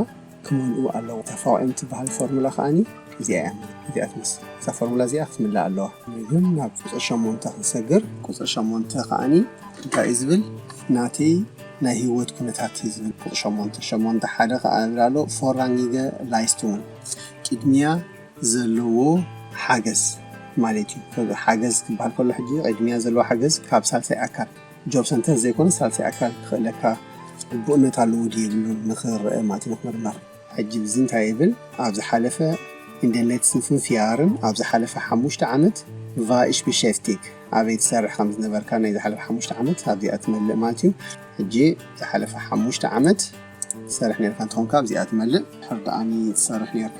ክመልኡ ኣለዉ። እታ ፋውኤም ትበሃል ፎርሙላ ከዓኒ እዚኣ እያ እዚኣ ትመስል። እዛ ፎርሙላ እዚኣ ክትምላእ ኣለዋ። ግን ናብ ቁፅሪ ሸሞንተ ክንሰግር ቁፅሪ ሸሞንተ ከዓኒ እንታይ እዩ ዝብል ናተይ ናይ ህይወት ኩነታት እዩ ዝብል ቁፅሪ ሸሞንተ ሸሞንተ ሓደ ከዓ ይብል ኣሎ ፎራንጊገ ላይስቱን ቅድሚያ ዘለዎ ሓገዝ ማለት እዩ። ሓገዝ ክበሃል ከሎ ሕጂ ቅድሚያ ዘለዎ ሓገዝ ካብ ሳልሳይ ኣካል ጆብ ሰንተር ዘይኮነ ሳልሳይ ኣካል ክኽእለካ ግቡእነት ኣለዎ ድዩ የብሉን ንኽረአ ማለት እዩ ንክምርመር። ሕጂ ብዚ እንታይ ይብል ኣብ ዝሓለፈ in den letzten fünf Jahren ኣብ ዝሓለፈ ሓሙሽተ ዓመት war ich beschäftigt ኣበይ ትሰርሕ ከም ዝነበርካ ናይ ዝሓለፈ ሓሙሽተ ዓመት ኣብዚኣ ትመልእ ማለት እዩ። ሕጂ ዝሓለፈ ሓሙሽተ ዓመት ትሰርሕ ነርካ እንትኾንካ ኣብዚኣ ትመልእ። ሕርድኣኒ ትሰርሕ ነርካ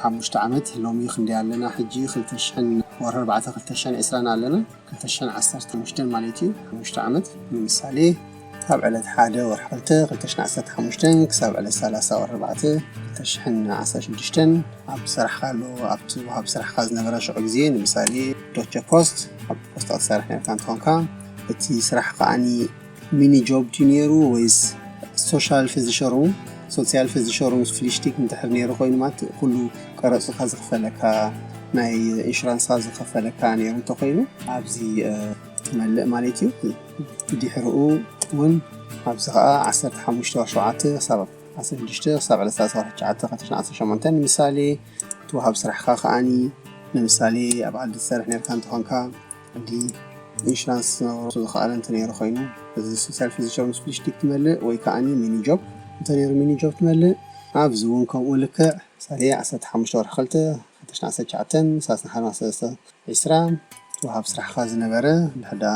ሓሙሽተ ዓመት ሎሚ ክንደይ ኣለና ሕጂ ክልተ ሽሕን ወርሒ ኣርባዕተ ክልተ ሽሕን ዕስራን ኣለና ክልተ ሽሕን ዓሰርተ ሓሙሽተን ማለት እዩ። ሓሙሽተ ዓመት ንምሳሌ ካብ ዕለት ሓደ ወርሒ ክልተ ክልተ ሽሕን ዓሰርተ ሓሙሽተን ክሳብ ዕለት ሰላሳ ወርሒ ኣርባዕተ ክልተ ሽሕን ዓሰርተ ሽዱሽተን ኣብ ዝሰራሕካሉ ኣብቲ ወሃቢ ስራሕካ ዝነበረ ሽዑ ግዜ ንምሳሌ ዶቸ ፖስት ኣብ ፖስታ ትሰርሕ ነርካ እንትኾንካ እቲ ስራሕ ከዓኒ ሚኒ ጆብ ድዩ ነይሩ ወይስ ሶሻል ፊዚሸሩን ሶሲያል ፊዚሸሩን ፍሊሽቲክ እንድሕር ነይሩ ኮይኑ ማለት ኩሉ ቀረፅካ ዝኽፈለካ ናይ ኢንሹራንስካ ዝኸፈለካ ነይሩ እንተኮይኑ ኣብዚ ትመልእ ማለት እዩ። ድሕርኡ እውን ኣብዚ ከዓ ዓሰርተ ሓሙሽተ ወርሒ ሸውዓተ ክሳብ ዓሰርተ ሽዱሽተ ክሳብ ዕለት ሰላሳ ትሽዓተ ክልተ ሽሕን ዓሰርተ ሸሞንተን። ንምሳሌ እቲ ወሃብ ስራሕካ ከኣኒ ንምሳሌ ኣብ ዓዲ ትሰርሕ ነርካ እንተኾንካ ዓዲ ኢንሹራንስ ዝነበሮ ዝኸኣለ እንተነይሩ ኮይኑ እዚ ሶሻል ፊዚሻል ምስ ፍሊሽቲክ ትመልእ ወይ ከኣኒ ሚኒ ጆብ እንተነይሩ ሚኒ ጆብ ትመልእ። ኣብዚ እውን ከምኡ ልክዕ ምሳሌ ዓሰርተ ሓሙሽተ ወርሒ ክልተ ክልተ ሽሕን ዓሰርተ ትሽዓተን ሰላሳ ሓደ ሰለስተ ዕስራ እቲ ወሃብ ስራሕካ ዝነበረ እንድሕር ደኣ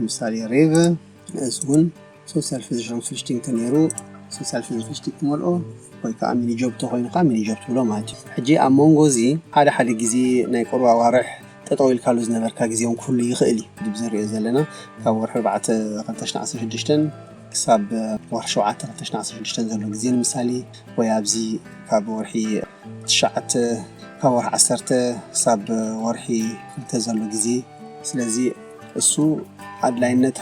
ንምሳሌ ሬቭ እዚ እውን ሶሻል ፊዚሻል ፍሊሽቲንግ እንተነይሩ ሶሻል ፊዚሻል ፍሊሽቲንግ ትመልኦ ወይ ከዓ ሚኒ ጆብ ተኮይኑ ከዓ ሚኒ ጆብ ትብሎ ማለት እዩ። ሕጂ ኣብ መንጎ እዚ ሓደ ሓደ ግዜ ናይ ቁሩብ ኣዋርሕ ጠጠው ኢልካሉ ዝነበርካ ግዜ እውን ክህሉ ይኽእል እዩ። እዚ ብዘሪኦ ዘለና ካብ ወርሒ ኣርባዕተ ክልተ ሽሕን ዓሰርተ ሽዱሽተን ክሳብ ወርሒ ሸውዓተ ክልተ ሽሕን ዓሰርተ ሽዱሽተን ዘሎ ግዜ ንምሳሌ ወይ ኣብዚ ካብ ወርሒ ትሽዓተ ካብ ወርሒ ዓሰርተ ክሳብ ወርሒ ክልተ ዘሎ ግዜ። ስለዚ እሱ ኣድላይነት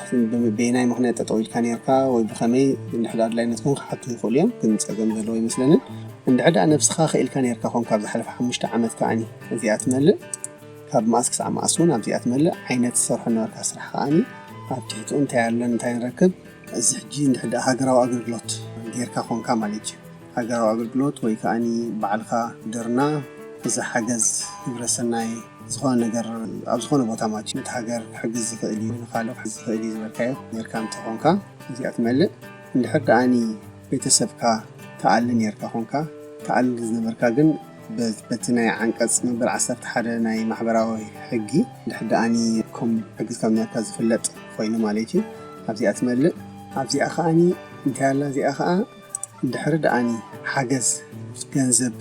በየናይ ምኽንያት ጠጠው ኢልካ ነርካ ወይ ብኸመይ እንድሕር ኣድላይነት ኮን ክሓቱ ይኽእሉ እዮም፣ ግን ጸገም ዘለዎ ይመስለንን። እንድሕር ደኣ ነብስኻ ክኢልካ ነርካ ኮን ካብ ዝሓለፈ ሓሙሽተ ዓመት ከኣኒ እዚኣ ትመልእ ካብ መኣስ ክሳዕ መኣስ እውን ኣብዚኣ ትመልእ ዓይነት ትሰርሖ ነበርካ ስራሕ ከኣኒ ኣብ ትሕትኡ እንታይ ኣሎ እንታይ ንረክብ። እዚ ሕጂ እንድሕር ደኣ ሃገራዊ ኣገልግሎት ጌርካ ኮንካ ማለት እዩ። ሃገራዊ ኣገልግሎት ወይ ከኣኒ ባዕልካ ድርና እዚ ሓገዝ ግብረሰናይ ዝኾነ ነገር ኣብ ዝኾነ ቦታ ማለት እዩ ነቲ ሃገር ክሕግዝ ዝኽእል እዩ ንካልእ ክሕግዝ ዝኽእል እዩ ዝበልካዮ ጌርካ እንተኾንካ እዚኣ ትመልእ። እንድሕር ደኣኒ ቤተሰብካ ተኣሊ ኔርካ ኮንካ ተኣሊ ዝነበርካ ግን በቲ ናይ ዓንቀጽ መበል ዓሰርተ ሓደ ናይ ማሕበራዊ ሕጊ ድሕር ደኣኒ ከም ሕጊ ካብ ኔርካ ዝፍለጥ ኮይኑ ማለት እዩ። ኣብዚኣ ትመልእ ኣብዚኣ ከኣኒ እንታይ ኣላ እዚኣ ከኣ ድሕሪ ደኣኒ ሓገዝ ገንዘብ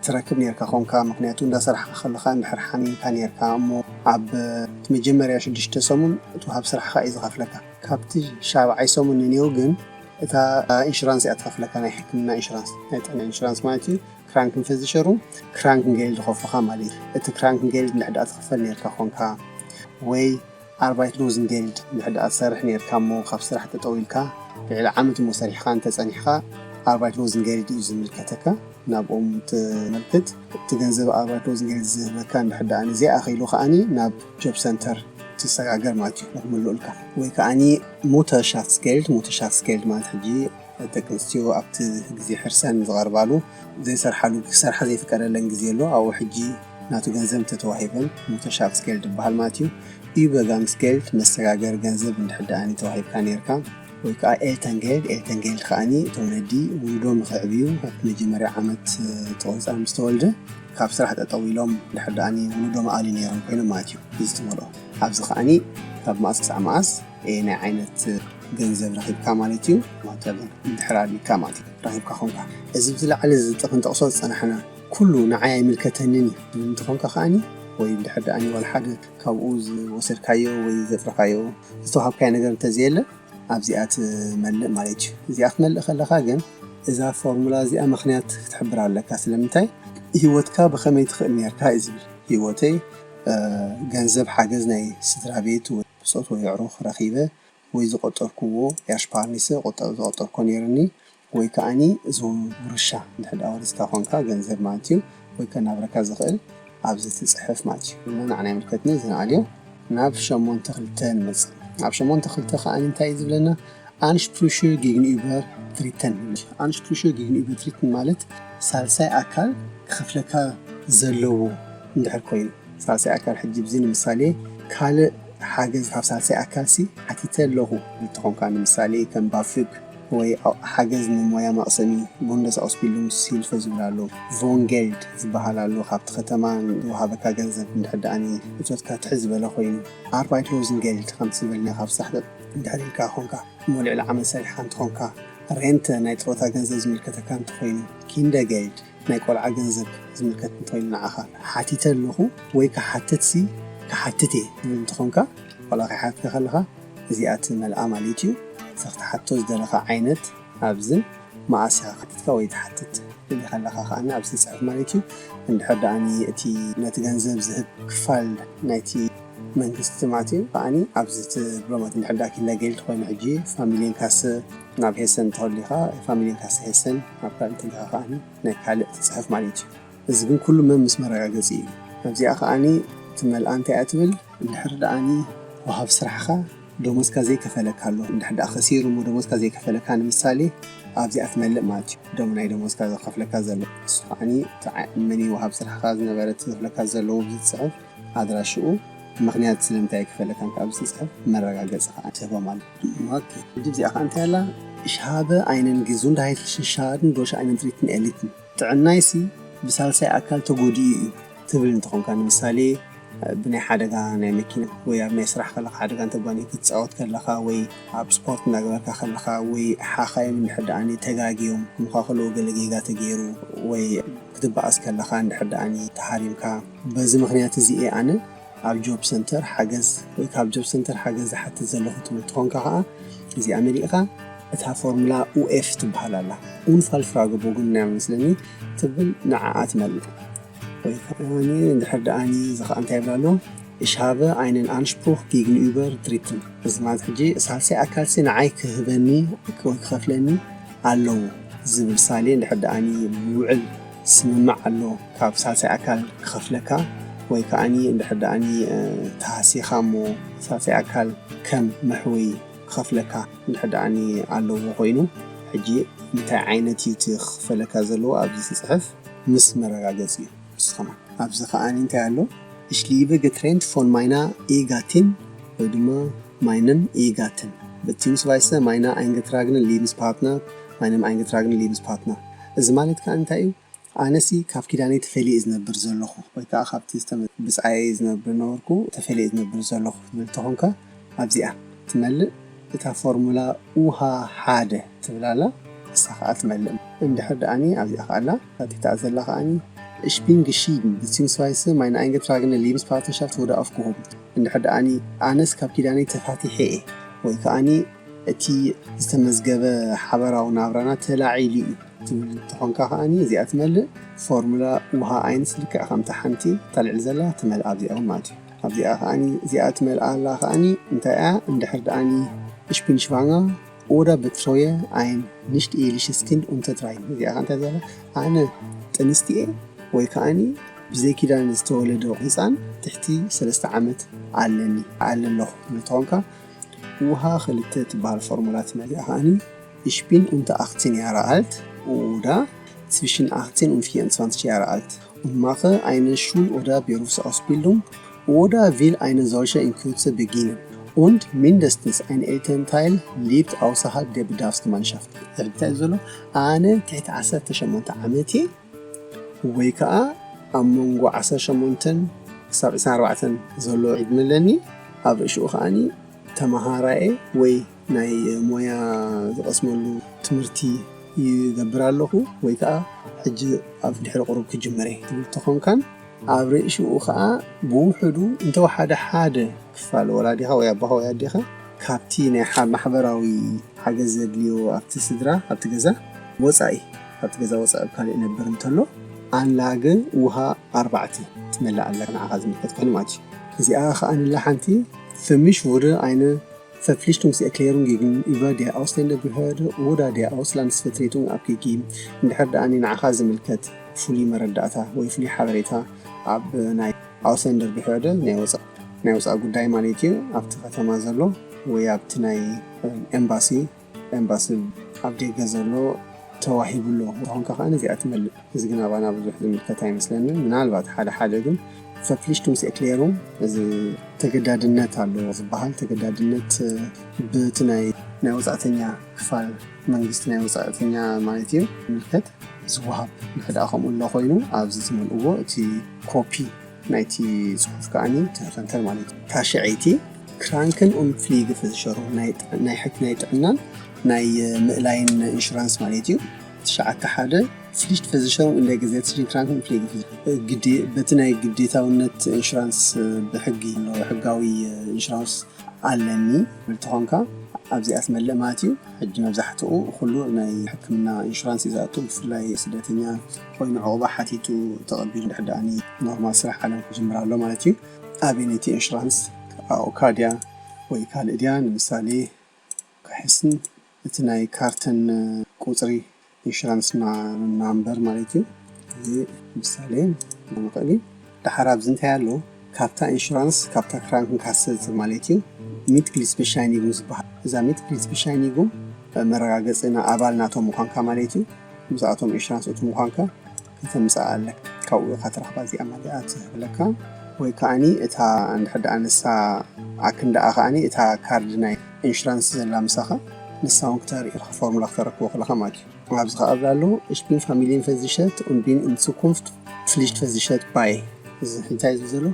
ትረክብ ኔርካ ኮንካ ምክንያቱ እንዳሰራሕካ ከለካ እንድሕር ሓሚምካ ኔርካ እሞ ኣብ እቲ መጀመርያ ሽዱሽተ ሰሙን እቲ ወሃብ ስራሕካ እዩ ዝኸፍለካ ካብቲ ሻብዓይ ሰሙን ንኔው ግን እታ ኢንሹራንስ እያ ትኸፍለካ ናይ ሕክምና ኢንሹራንስ ናይ ጥዕና ኢንሹራንስ ማለት እዩ። ክራንክን ፈዚሸሩ ክራንክን ጌልድ ዝኸፍሉካ ማለት እዩ። እቲ ክራንክን ጌልድ እንድሕር ደኣ ትኽፈል ኔርካ ኮንካ ወይ ኣርባይት ሎዝን ጌልድ እንድሕር ደኣ ትሰርሕ ኔርካ እሞ ካብ ስራሕ ጠጠው ኢልካ ልዕሊ ዓመት እሞ ሰሪሕካ እንተጸኒሕካ ኣርባይት ሎዝን ጌልድ እዩ ዝምልከተካ። ናብኦም ትመልክት እቲ ገንዘብ ኣርባይት ሎዝን ጌልድ ዝህበካ እንድሕር ደኣ ንዚኣ ኣኺሉ ከኣኒ ናብ ጆብ ሰንተር ትሰጋገር ማለት እዩ ንክምልኡልካ ወይ ከኣኒ ሙተር ሻፍትስጌልድ ሙተር ሻፍትስጌልድ ማለት ሕጂ ደቂ ኣንስትዮ ኣብቲ ግዜ ሕርሰን ዝቐርባሉ ዘይሰርሓሉ ክሰርሓ ዘይፍቀደለን ግዜ ኣሎ ኣብኡ ሕጂ ናቱ ገንዘብ እንተተዋሂበን ሙተር ሻፍትስጌልድ ይበሃል ማለት እዩ። ዩበጋንግስጌልድ መሰጋገሪ ገንዘብ እንድሕር ደኣኒ ተዋሂብካ ነይርካ ወይ ከዓ ኤልተንጌልድ ኤልተንጌልድ ከኣኒ እቲ ወለዲ ውሉዶም ንክዕብዩ ኣብቲ መጀመርያ ዓመት ተቆፃር ምስ ተወልደ ካብ ስራሕ ጠጠው ኢሎም ድሕር ደኣኒ ውሉዶም ኣሊ ነይሮም ኮይኖም ማለት እዩ። እዚ ትመልኦ ኣብዚ ከኣኒ ካብ መኣስ ክሳዕ መኣስ ናይ ዓይነት ገንዘብ ረኺብካ ማለት እዩ። ማተብን እንድሕር ኣሊካ ማለት እዩ ረኺብካ ኮንካ እዚ ብዝለዓለ ዝጠ ክንጠቕሶ ዝፀናሕና ኩሉ ንዓይ ኣይምልከተንን እዩ ዝብል እንተኾንካ ከኣኒ ወይ ድሕር ደኣኒ ዋላ ሓደ ካብኡ ዝወሰድካዮ ወይ ዘጥረኻዮ ዝተዋሃብካዮ ነገር እንተዘየለ ኣብዚኣ ትመልእ ማለት እዩ። እዚኣ ክትመልእ ከለኻ ግን እዛ ፎርሙላ እዚኣ ምኽንያት ክትሕብር ኣለካ። ስለምንታይ ህይወትካ ብኸመይ ትኽእል ነርካ እዩ ዝብል። ህይወተይ ገንዘብ ሓገዝ ናይ ስድራ ቤት ወይ ብፆት ወይ ኣዕሩኽ ረኺበ ወይ ዝቆጠርክዎ ኤርሽፓርኒሰ ዝቆጠርኮ ነይርኒ ወይ ከዓኒ እዚ ውርሻ እንድሕር ደኣ ወሪስካ ኮንካ ገንዘብ ማለት እዩ ወይ ከናብረካ ዝኽእል ኣብዚ ትፅሕፍ ማለት እዩ። ንዓና ይምልከትኒ እዚ ንኣልዮ ናብ ሸሞንተ ክልተ ንመፅእ። ኣብ ሸሞንተ ክልተ ከዓኒ እንታይ እዩ ዝብለና? ኣንሽፕሩሹ ጌግንዩበር ድሪተን ይብል። ኣንሽፕሩሹ ጌግንዩበር ድሪተን ማለት ሳልሳይ ኣካል ክኸፍለካ ዘለዎ እንድሕር ኮይኑ ሳልሳይ ኣካል ሕጂ ብዚ ንምሳሌ ካልእ ሓገዝ ካብ ሳልሳይ ኣካል ሲ ሓቲተ ኣለኹ ዝብል ተኾንካ ንምሳሌ ከም ባፍግ ወይ ሓገዝ ንሞያ መቕሰሚ ቡንደስ ኣውስቢልዱንግ ሂልፈ ዝብል ኣሎ። ቮንጌልድ ዝበሃል ኣሎ ካብቲ ከተማ ዝወሃበካ ገንዘብ እንድሕር ደኣኒ እቶትካ ትሕት ዝበለ ኮይኑ ኣርባይት ሎዝን ጌልድ ከምቲ ዝበልና ካብ ስራሕ እንድሕር ኢልካ ኾንካ እሞ ልዕሊ ዓመት ሰሪሕካ እንተኾንካ ሬንተ ናይ ጥሮታ ገንዘብ ዝምልከተካ እንተኾይኑ ኪንደ ጌልድ ናይ ቆልዓ ገንዘብ ዝምልከት እንተኾይኑ ንዓኻ ሓቲተ ኣለኹ ወይ ክሓትት ሲ ክሓትት እየ ዝብል እንተኾንካ ቆልዓ ከይሓትካ ከለኻ እዚኣ ትመልኣ ማለት እዩ። እዚ ክትሓቶ ዝደለኻ ዓይነት ኣብዝን መኣስ ኢኻ ክትካ ወይ ትሓትት ትብል ከለኻ ከኣኒ ኣብዚ ትፅሕፍ ማለት እዩ። እንድሕር ደኣኒ እቲ ነቲ ገንዘብ ዝህብ ክፋል ናይቲ መንግስቲ ማለት እዩ ከኣኒ ኣብዚ ትብሎ ማለት እንድሕር ደኣ ኪንዳ ጌልድ ኮይኑ ሕጂ ፋሚሊን ካስ ናብ ሄሰን እንተኸሊኻ ፋሚሊን ካስ ሄሰን ናብ ካልእ እንተሊኻ ከኣኒ ናይ ካልእ ትፅሕፍ ማለት እዩ። እዚ ግን ኩሉ መን ምስ መረጋገፂ እዩ። ኣብዚኣ ከኣኒ ትመልኣ እንታይ እያ ትብል እንድሕር ደኣኒ ወሃብ ስራሕኻ ደሞዝካ ዘይከፈለካ ኣሎ እንድሕር ደኣ ከሲሩ እሞ ደሞዝካ ዘይከፈለካ ንምሳሌ ኣብዚኣ ትመልእ ማለት እዩ። ደሞ ናይ ደሞዝካ ዝኸፍለካ ዘሎ ንሱ ከዓኒ እቲ ዓ- መን ወሃብ ስራሕካ ዝነበረ እቲ ዝኸፍለካ ዘለዎ ብዝፅሕፍ ኣድራሽኡ ምክንያት ስለምንታይ ክፈለካን ካብ ዝፅሕፍ መረጋገፂ ከዓ ትህቦ ማለት እዩ። ኦኬ፣ ሕጂ እዚኣ ከዓ እንታይ ኣላ? Ich habe einen Gesundheitsschäden durch einen Dritten erlitten። ጥዕናይሲ ብሳልሳይ ኣካል ተጎዲኡ እዩ ትብል እንተኾንካ፣ ንምሳሌ ብናይ ሓደጋ ናይ መኪና ወይ ኣብ ናይ ስራሕ ከለካ ሓደጋ እንተጓኒ ክትፃወት ከለካ ወይ ኣብ ስፖርት እናገበርካ ከለካ ወይ ሓኻይም እንድሕር ደኣኒ ተጋግዮም ክምካ ከለዉ ገለ ጌጋ ተገይሩ ወይ ክትበኣስ ከለካ እንድሕር ደኣኒ ተሃሪምካ፣ በዚ ምክንያት እዚ እየ ኣነ ኣብ ጆብ ሰንተር ሓገዝ ወይ ካብ ጆብ ሰንተር ሓገዝ ዝሓትት ዘለኹ ትብል ትኾንካ ከዓ እዚኣ መሊእኻ እታ ፎርሙላ ኡኤፍ ትበሃል ኣላ። Unfallfragebogen ናይ መስለኒ ትብል ንዓኣ ትመልእ። ወይ ከዓኒ እንድሕር ደኣኒ እዚ ከዓ እንታይ ይብል ኣሎ? Ich habe einen Anspruch gegenüber Dritten። እዚ ማለት ሕጂ ሳልሳይ ኣካልሲ ንዓይ ክህበኒ ወይ ክኸፍለኒ ኣለዎ ዝብል ሳሌ እንድሕር ደኣኒ ብውዕል ስምምዕ ኣሎ ካብ ሳልሳይ ኣካል ክኸፍለካ ወይ ከዓኒ እንድሕር ደኣኒ ተሃሲኻ እሞ ሳልሳይ ኣካል ከም መሕወይ ክኸፍለካ እንድሕር ደኣኒ ኣለዎ ኮይኑ ሕጂ እንታይ ዓይነት እዩ እቲ ክኽፈለካ ዘለዎ ኣብዚ ዝፅሕፍ ምስ መረጋገፂ እዩ። ንስኸማ ኣብዚ ከዓኒ እንታይ ኣሎ? Ich lebe getrennt von meiner Ehegattin ወይ ድማ meinem Ehegatten። Beziehungsweise meine eingetragene Lebenspartner, meinem eingetragenen Lebenspartner። እዚ ማለት ከዓ እንታይ እዩ? ኣነሲ ካብ ኪዳነይ ተፈልየ ዝነብር ዘለኹ ወይ ከዓ ካብቲ ዝተመ- ብፃየይ ዝነብር ነበርኩ ተፈልየ ዝነብር ዘለኹ ትብል ተኾንካ ኣብዚኣ ትመልእ እታ ፎርሙላ ኡሃ ሓደ ትብል ኣላ። እሳ ከዓ ትመልእ እንድሕር ደኣኒ ኣብዚኣ ከኣላ ታቲታ ዘላ ከዓኒ Ich bin geschieden beziehungsweise meine eingetragene Lebenspartnerschaft wurde aufgehoben። እንድሕር ደኣኒ ኣነስ ካብ ኪዳነይ ተፋቲሐ እየ ወይ ከዓኒ እቲ ዝተመዝገበ ሓበራዊ ናብራና ተላዒሉ እዩ ትብል እንተኾንካ ከዓኒ እዚኣ ትመልእ ፎርሙላ ውሃ ኣይንስ ልክዕ ከምታ ሓንቲ ተልዕል ዘላ ትመልእ ኣብዚኣ እውን ማለት እዩ። ኣብዚኣ ከዓኒ እዚኣ ትመልኣ ኣላ ከዓኒ እንታይ እያ እንድሕር ደኣኒ Ich bin schwanger oder betreue ein nicht-eheliches Kind unter drei። እዚኣ ከ እንታይ ዘላ ኣነ ጥንስቲ እየ ወይ ከዓኒ ብዘይ ኪዳን ዝተወለደ ህፃን ትሕቲ ሰለስተ ዓመት ኣለኒ ኣለ ኣለኹ ትብል ተኾንካ ውሃ ክልተ ትበሃል ፎርሙላ ትመልእ ከዓኒ Ich bin unter achtzehn Jahre alt oder zwischen achtzehn und vierundzwanzig Jahre alt und mache eine Schul- oder Berufsausbildung oder will eine solche in Kürze beginnen und mindestens ein Elternteil lebt außerhalb der Bedarfsgemeinschaft። እንታይ ዘሎ ኣነ ትሕቲ ዓሰርተ ሸሞንተ ዓመት እየ ወይ ከዓ ኣብ መንጎ ዓሰርተ ሸሞንተ ክሳብ ዕስራን ኣርባዕተን ዘሎ ዕድመ ኣለኒ። ኣብ ርእሽኡ ከዓኒ ተመሃራየ ወይ ናይ ሞያ ዝቐስመሉ ትምህርቲ ይገብር ኣለኹ ወይ ከዓ ሕጂ ኣብ ድሕሪ ቁሩብ ክጅምር እየ ትብል ተኾንካን ኣብ ርእሽኡ ከዓ ብውሕዱ እንተወሓደ ሓደ ክፋል ወላዲኻ ወይ ኣቦኻ ወይ ኣዴኻ ካብቲ ናይ ሓ- ማሕበራዊ ሓገዝ ዘድልዮ ኣብቲ ስድራ ኣብቲ ገዛ ወፃኢ ኣብቲ ገዛ ወፃኢ ኣብ ካልእ ይነብር እንተሎ ኣንላገ ውሃ ኣርባዕተ ትመልእ ኣላ ንዓኻ ዝምልከት ኮይኑ ማለት እዩ። እዚኣ ከዓ ንላ ሓንቲ Für mich wurde eine Verpflichtungserklärung gegenüber der Ausländerbehörde oder der Auslandsvertretung abgegeben። እንድሕር ደኣ ንዓኻ ዝምልከት ፍሉይ መረዳእታ ወይ ፍሉይ ሓበሬታ ኣብ ናይ ኣውስለንደር ብሕደ ናይ ወፃእ ናይ ወፃእ ጉዳይ ማለት እዩ ኣብቲ ከተማ ዘሎ ወይ ኣብቲ ናይ ኤምባሲ ኤምባሲ ኣብ ደገ ዘሎ ተዋሂቡ ኣሎ። እንተኾንካ ከዓ ነዚኣ ትመልእ። እዚ ግን ኣባና ብዙሕ ዝምልከት ኣይመስለንን። ምናልባት ሓደ ሓደ ግን Verpflichtungserklärung እዚ ተገዳድነት ኣሎ ዝበሃል ተገዳድነት ብቲ ናይ ናይ ወፃእተኛ ክፋል መንግስቲ ናይ ወፃእተኛ ማለት እዩ ዝምልከት ዝወሃብ ንሕዳ ከምኡ ኣሎ ኮይኑ ኣብዚ ዝመልእዎ እቲ ኮፒ ናይቲ ፅሑፍ ከዓኒ ተፈንተር ማለት እዩ። ታሽዐይቲ Kranken- und Pflegeversicherung ናይ ሕክ ናይ ጥዕናን ናይ ምእላይን ኢንሹራንስ ማለት እዩ። ትሽዓተ ሓደ Pflichtversicherung in der gesetzlichen Kranken- und Pflegeversicherung ግዴ በቲ ናይ ግዴታውነት ኢንሹራንስ ብሕጊ ሕጋዊ ኢንሹራንስ ኣለኒ ትብል ተኾንካ ኣብዚኣ ትመልእ ማለት እዩ። ሕጂ መብዛሕትኡ ኩሉ ናይ ሕክምና ኢንሹራንስ እዩ ዝኣቱ። ብፍላይ ስደተኛ ኮይኑ ዕቑባ ሓቲቱ ተቐቢሉ ድሕር ደኣኒ ኖርማል ስራሕ ዓለም ክጅምር ኣሎ ማለት እዩ። ኣበይ ነቲ ኢንሹራንስ ኣኦካ ድያ ወይ ካልእ ድያ ንምሳሌ ክሕስን እቲ ናይ ካርተን ቁፅሪ ኢንሹራንስ ናምበር ማለት እዩ። እዚ ምሳሌ ንኽእል እዩ። ደሓር ኣብዚ እንታይ ኣሎ ካብታ ኢንሹራንስ ካብታ ክራንክንካሰ ማለት እዩ ሚትግሊስ በሻይኒጉም ዝበሃል እዛ ሚትግሊስ በሻይኒጉም መረጋገፂ ኣባል ናቶም ምዃንካ ማለት እዩ። ምስኣቶም ኢንሹራንስ እቱ ምዃንካ ከተምፅኣ ኣለካ። ካብኡ ኢኻ ትረኽባ እዚኣ ማለት እያ ትህብለካ። ወይ ከዓኒ እታ እንድሕር ደኣ ንሳ ኣክንዳኣ ከዓኒ እታ ካርድ ናይ ኢንሹራንስ ዘላ ምሳኻ ንሳ እውን ክተርኢ ኢኻ፣ ፎርሙላ ክተረክቦ ከለኻ ማለት እዩ። ኣብዚ ከኣ ኣሎ፣ Ich bin Familienversichert und bin in Zukunft pflichtversichert bei እዚ እንታይ እዩ ዘሎ?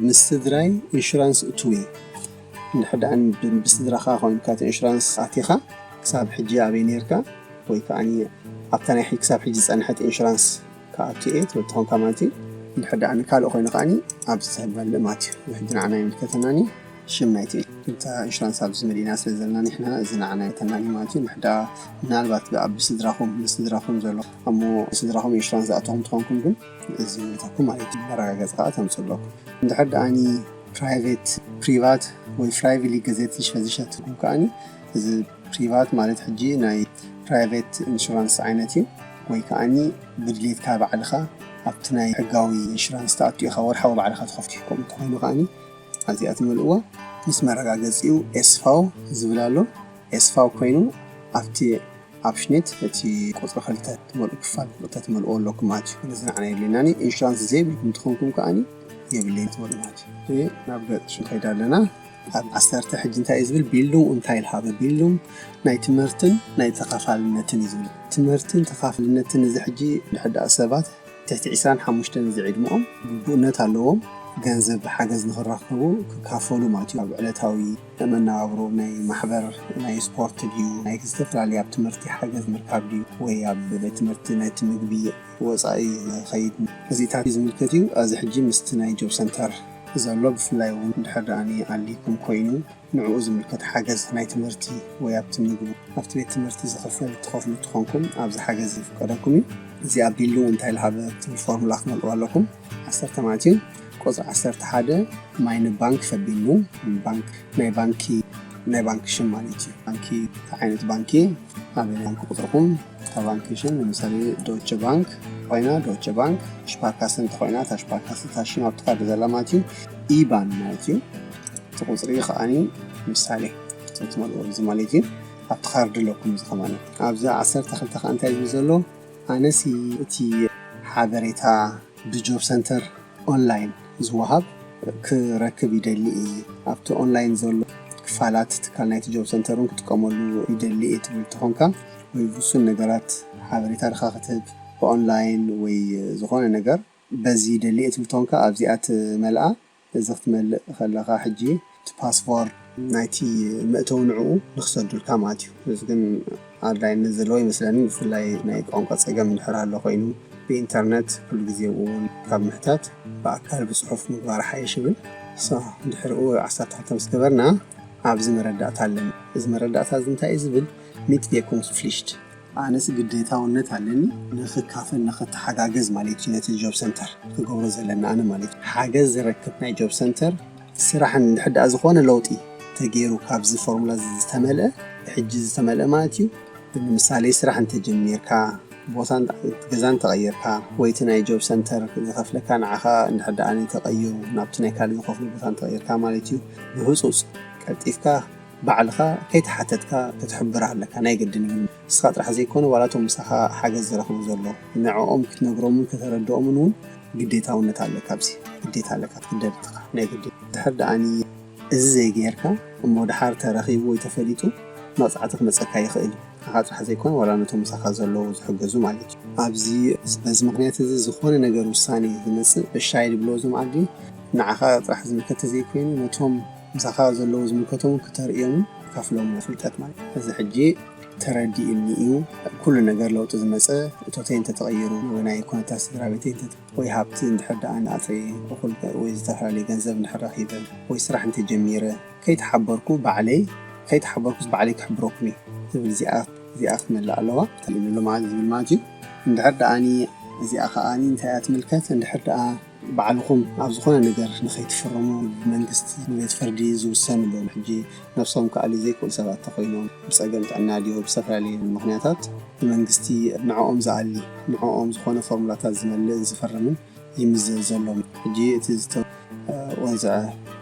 ምስ ስድራይ ኢንሹራንስ እትዊ እንድሕር ደኣ ብስድራኻ ኮይንካ ኢንሹራንስ ኣቲኻ ክሳብ ሕጂ ኣበይ ነርካ ወይ ከዓ ኣብታ ናይ ክሳብ ሕጂ ዝፀንሐት ኢንሹራንስ ክኣቱ እየ ትብል ትኾንካ ማለት እዩ። እንድሕር ደኣ ካልእ ኮይኑ ከዓኒ ኣብዚ ዝህብ መልእ ማለት እዩ። ሕጂ ንዓና ይምልከተናኒ ሽም ናይቲ እታ ኢንሹራንስ ኣብዚ መሊእና ስለ ዘለና ንሕና እዚ ንዓና ይተናኒ ማለት እዩ። እንድሕር ደኣ ምናልባት ኣብ ስድራኹም ንስድራኹም ዘሎ እሞ ስድራኹም ኢንሹራንስ ዝኣተኹም ትኾንኩም ግን እዚ ይምልከተኩም ማለት እዩ። መረጋገፂ ከዓ ተምፅእ ኣለኩም። እንድሕር ደኣኒ ፕራይቬት ፕሪቫት ወይ ፍራይቪሊ ገዜት ዝሸዝሸት ትኹም ከዓኒ እዚ ፕሪቫት ማለት ሕጂ ናይ ፕራይቬት ኢንሹራንስ ዓይነት እዩ። ወይ ከዓኒ ብድሌትካ ባዕልኻ ኣብቲ ናይ ሕጋዊ ኢንሹራንስ ተኣቱ ኢኻ ወርሓዊ ባዕልኻ ትኸፍት። ከምኡ እንተኾይኑ ከዓኒ ኣብዚኣ ትመልእዋ ምስ መረጋገፂኡ ኤስፋው ዝብል ኣሎ። ኤስፋው ኮይኑ ኣብቲ ኣብሽኔት እቲ ቁፅሪ ክልተ ትመልኡ ክፋል ቁፅሪ ትመልኡ ኣለኩም ማለት እዩ። እዚ ንዓና የብልናኒ። ኢንሹራንስ ዘይብልኩም ትኾንኩም ከዓኒ የብለይ ትመልኡ ማለት እዩ። ናብ ገፅ ሽንከይዳ ኣለና። ኣብ ዓሰርተ ሕጂ እንታይ እዩ ዝብል? ቢልዱንግ እንታይ ኢልሃበ? ቢልዱንግ ናይ ትምህርትን ናይ ተኻፋልነትን እዩ ዝብል። ትምህርትን ተኻፋልነትን እዚ ሕጂ ድሕዳ ሰባት ትሕቲ ዕስራን ሓሙሽተን እዚ ዕድመኦም ግቡእነት ኣለዎም ገንዘብ ሓገዝ ንኽረኽቡ ክካፈሉ ማለት እዩ። ኣብ ዕለታዊ መነባብሮ ናይ ማሕበር ናይ ስፖርት ድዩ ናይ ዝተፈላለዩ ኣብ ትምህርቲ ሓገዝ ምርካብ ድዩ ወይ ኣብ ቤት ትምህርቲ ናይቲ ምግቢ ወፃኢ ዝኸይድ እዚታት ዝምልከት እዩ። እዚ ሕጂ ምስቲ ናይ ጆብ ሰንተር ዘሎ ብፍላይ እውን ድሕር ደኣኒ ኣሊኩም ኮይኑ ንዕኡ ዝምልከት ሓገዝ ናይ ትምህርቲ ወይ ኣብቲ ምግቡ ኣብቲ ቤት ትምህርቲ ዝኽፈል ትኸፍሉ ትኾንኩም ኣብዚ ሓገዝ ይፍቀደኩም እዩ። እዚኣ ቢሉ እንታይ ልሃበ ትብል ፎርሙላ ክትመልእዋ ኣለኩም። ዓሰርተ ማለት እዩ። ቁፅሪ ዓሰርተ ሓደ ማይን ባንክ ፈቢኑ ባንክ ናይ ባንኪ ናይ ባንክ ሽም ማለት እዩ። ባንኪ እንታይ ዓይነት ባንኪ ኣበይ ናይ ባንክ ቁፅርኩም እታ ባንኪ ሽም ንምሳሌ ዶቸ ባንክ ኮይና ዶቸ ባንክ ሽፓርካሰ እንተኮይና እታ ሽፓርካሰ እታ ሽም ኣብቲ ካርድ ዘላ ማለት እዩ። ኢባን ማለት እዩ። እቲ ቁፅሪ ከዓኒ ምሳሌ ትመልኦ እዚ ማለት እዩ። ኣብቲ ካርድ ኣለኩም እዚ ከማን ኣብዚ ዓሰርተ ክልተ ከዓ እንታይ ዝብል ዘሎ ኣነሲ እቲ ሓበሬታ ብጆብ ሰንተር ኦንላይን ዝወሃብ ክረክብ ይደሊ እየ። ኣብቲ ኦንላይን ዘሎ ክፋላት ትካል ናይቲ ጆብ ሰንተር እውን ክጥቀመሉ ይደሊ እየ ትብል ተኾንካ ወይ ውሱን ነገራት ሓበሬታ ድኻ ክትህብ ብኦንላይን ወይ ዝኾነ ነገር በዚ ይደሊ እየ ትብል ተኾንካ ኣብዚኣ ትመልኣ እዚ ክትመልእ ከለኻ ሕጂ እቲ ፓስፖርት ናይቲ መእተዊ ንዕኡ ንክሰዱልካ ማለት እዩ። እዚ ግን ኣድላይነት ዘለዎ ይመስለኒ። ብፍላይ ናይ ቋንቋ ፀገም እንድሕር ኣሎ ኮይኑ ብኢንተርነት ኩሉ ግዜ እውን ካብ ምሕታት ብኣካል ብፅሑፍ ምግባር ሓይሽ ይብል። እንድሕርኡ ዓሰርተ ክልተ ምስ ገበርና ኣብዚ መረዳእታ ኣለኒ። እዚ መረዳእታ እዚ እንታይ እዩ ዝብል? ሚት ቬኩንስ ፍሊሽት ኣነስ ግዴታውነት ኣለኒ ንክካፈል ንክተሓጋገዝ ማለት እዩ። ነቲ ጆብ ሰንተር ክገብሮ ዘለና ኣነ ማለት እዩ ሓገዝ ዝረክብ ናይ ጆብ ሰንተር ስራሕ እንድሕር ደኣ ዝኾነ ለውጢ ተገይሩ ካብዚ ፎርሙላ ዝተመልአ ሕጂ ዝተመልአ ማለት እዩ። ንምሳሌ ስራሕ እንተጀሚርካ ቦታ ገዛ እንተቐይርካ ወይ እቲ ናይ ጆብ ሰንተር ዝኸፍለካ ንዓኻ እንድሕር ደኣ ተቐይሩ ናብቲ ናይ ካልእ ዝኸፍሉ ቦታ እንተቐይርካ ማለት እዩ ብህፁፅ ቀልጢፍካ ባዕልኻ ከይተሓተትካ ክትሕብር ኣለካ ናይ ግድን እዩ። ንስኻ ጥራሕ ዘይኮነ ዋላ እቶም ምሳኻ ሓገዝ ዝረኽቡ ዘሎ ንዕኦም ክትነግሮምን ከተረድኦምን እውን ግዴታውነት ኣለካ። ኣብዚ ግዴታ ኣለካ ክትደርትኻ ናይ ግድን ድሕር ደኣኒ እዚ ዘይገይርካ እሞ ድሓር ተረኺቡ ወይ ተፈሊጡ መቕፃዕቲ ክመፀካ ይኽእል እዩ። ንኻ ጥራሕ ዘይኮነ ዋላ ነቶም ምሳኻ ዘለዉ ዝሕገዙ ማለት እዩ። ኣብዚ በዚ ምክንያት እዚ ዝኾነ ነገር ውሳኔ ዝመፅእ እሻይ ድብሎ እዞም ዓዲ ንዓኻ ጥራሕ ዝምልከት ዘይኮይኑ ነቶም ምሳኻ ዘለዉ ዝምልከቶም ክተርእዮም ካፍሎም ፍልጠት ማለት እዚ ሕጂ ተረዲእኒ እዩ። ኩሉ ነገር ለውጢ ዝመፀ እቶተይ እንተተቐይሩ ወይ ናይ ኩነታት ስድራ ቤተይ ወይ ሃብቲ እንድሕር ደኣ ንኣፀየ እኹል ወይ ዝተፈላለየ ገንዘብ እንድሕር ረኺበ ወይ ስራሕ እንተጀሚረ ከይተሓበርኩ ባዕለይ ከይተሓበርኩስ ባዕለይ ክሕብረኩም እዩ ዝብል እዚኣ እዚኣ ክትመልእ ኣለዋ። ተሊምሉ ማለት ዝብል ማለት እዩ። እንድሕር ደኣኒ እዚኣ ከዓኒ እንታይ እያ ትምልከት? እንድሕር ደኣ ባዕልኹም ኣብ ዝኾነ ነገር ንኸይትፍርሙ ብመንግስቲ ንቤት ፍርዲ ዝውሰን ኣሎ። ሕጂ ነብሶም ክኣልዩ ዘይክእሉ ሰባት ተኾይኖም ብፀገም ጥዕና ድዮ ብዝተፈላለየ ምኽንያታት ብመንግስቲ ንዕኦም ዝኣሊ ንዕኦም ዝኾነ ፎርሙላታት ዝመልእን ዝፈርምን ይምዘዝ ዘሎ። ሕጂ እቲ ዝተወንዝዐ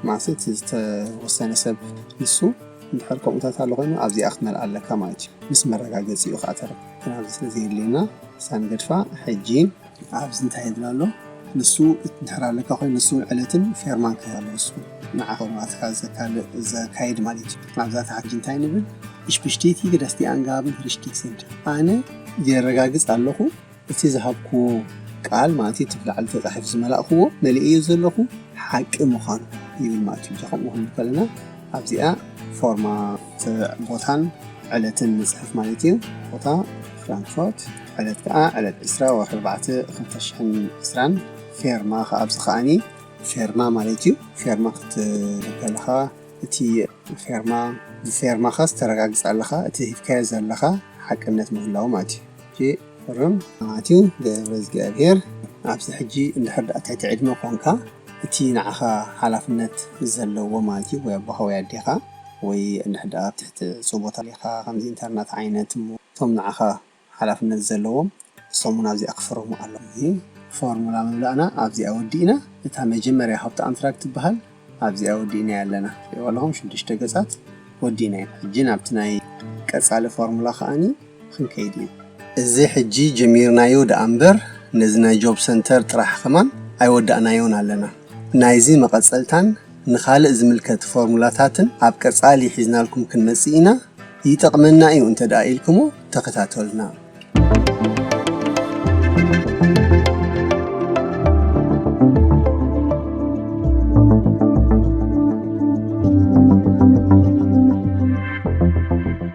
ማሰ እቲ ዝተወሰነ ሰብ ንሱ እንድሕር ከምኡታት ኣሎ ኮይኑ ኣብዚኣ ክትመልኣ ኣለካ ማለት እዩ። ምስ መረጋገፂኡ ከዓ ተረፍ ናብዚ ስለ ዘየድልየና ሳንገድፋ። ሕጂ ኣብዚ እንታይ ይብል ኣሎ? ንሱ እንድሕር ኣለካ ኮይኑ ንሱ ዕለትን ፌርማን ክህብ ኣሎ። ንሱ ንዓ ፎርማትካ ዘካልእ ዘካይድ ማለት እዩ። ኣብዛ ታሕቲ እንታይ ንብል? Ich bestätige, dass die Angaben richtig sind። ኣነ የረጋግፅ ኣለኹ እቲ ዝሃብክዎ ቃል ማለት እዩ፣ እቲ ብላዕሊ ተፃሒፉ ዝመላእክዎ መሊእዮ ዘለኹ ሓቂ ምዃኑ ይብል ማለት እዩ። ከምኡ ክንብል ከለና ኣብዚኣ ፎርማ ቦታን ዕለትን ንፅሕፍ ማለት እዩ። ቦታ ፍራንክፎርት፣ ዕለት ከዓ ዕለት ዕስራ ወርሒ ኣርባዕተ ክልተ ሽሕን ዕስራን። ፌርማ ከዓ ኣብዚ ከዓኒ ፌርማ ማለት እዩ። ፌርማ ክትብል ከለኻ እቲ ፌርማ ብፌርማኻ ዝተረጋግፅ ኣለኻ እቲ ሂብካዮ ዘለኻ ሓቅነት ምህላው ማለት እዩ። ሕጂ ፈርም ማለት እዩ። ገብረ እግዚኣብሔር ኣብዚ ሕጂ እንድሕር ደኣ ትሕቲ ዕድመ ኮንካ እቲ ንዓኻ ሓላፍነት ዘለዎ ማለት እዩ፣ ወይ ኣቦኻ ወይ ኣዴኻ ወይ እንድሕር ደኣ ኣብ ትሕቲ ጽቡታ ኢኻ ከምዚ ኢንተርናት ዓይነት እሞ እቶም ንዓኻ ሓላፍነት ዘለዎም እሶም እውን ኣብዚኣ ክፍርሙ ኣለዎም። እዚ ፎርሙላ ምብላእና ኣብዚኣ ወዲእና። እታ መጀመርያ ሃብቲ ኣንትራክ ትበሃል ኣብዚኣ ወዲእና ኣለና። ኣለኹም ሽዱሽተ ገጻት ወዲእና ኢና። ሕጂ ናብቲ ናይ ቀጻሊ ፎርሙላ ከዓኒ ክንከይድ እዩ። እዚ ሕጂ ጀሚርናዮ ደኣ እምበር ነዚ ናይ ጆብ ሰንተር ጥራሕ ከማን ኣይወዳእናዮን ኣለና። ናይዚ መቐጸልታን ንኻልእ ዝምልከት ፎርሙላታትን ኣብ ቀጻሊ ሒዝናልኩም ክንመጽእ ኢና። ይጠቕመና እዩ እንተ ደኣ ኢልኩሞ ተኸታተሉና።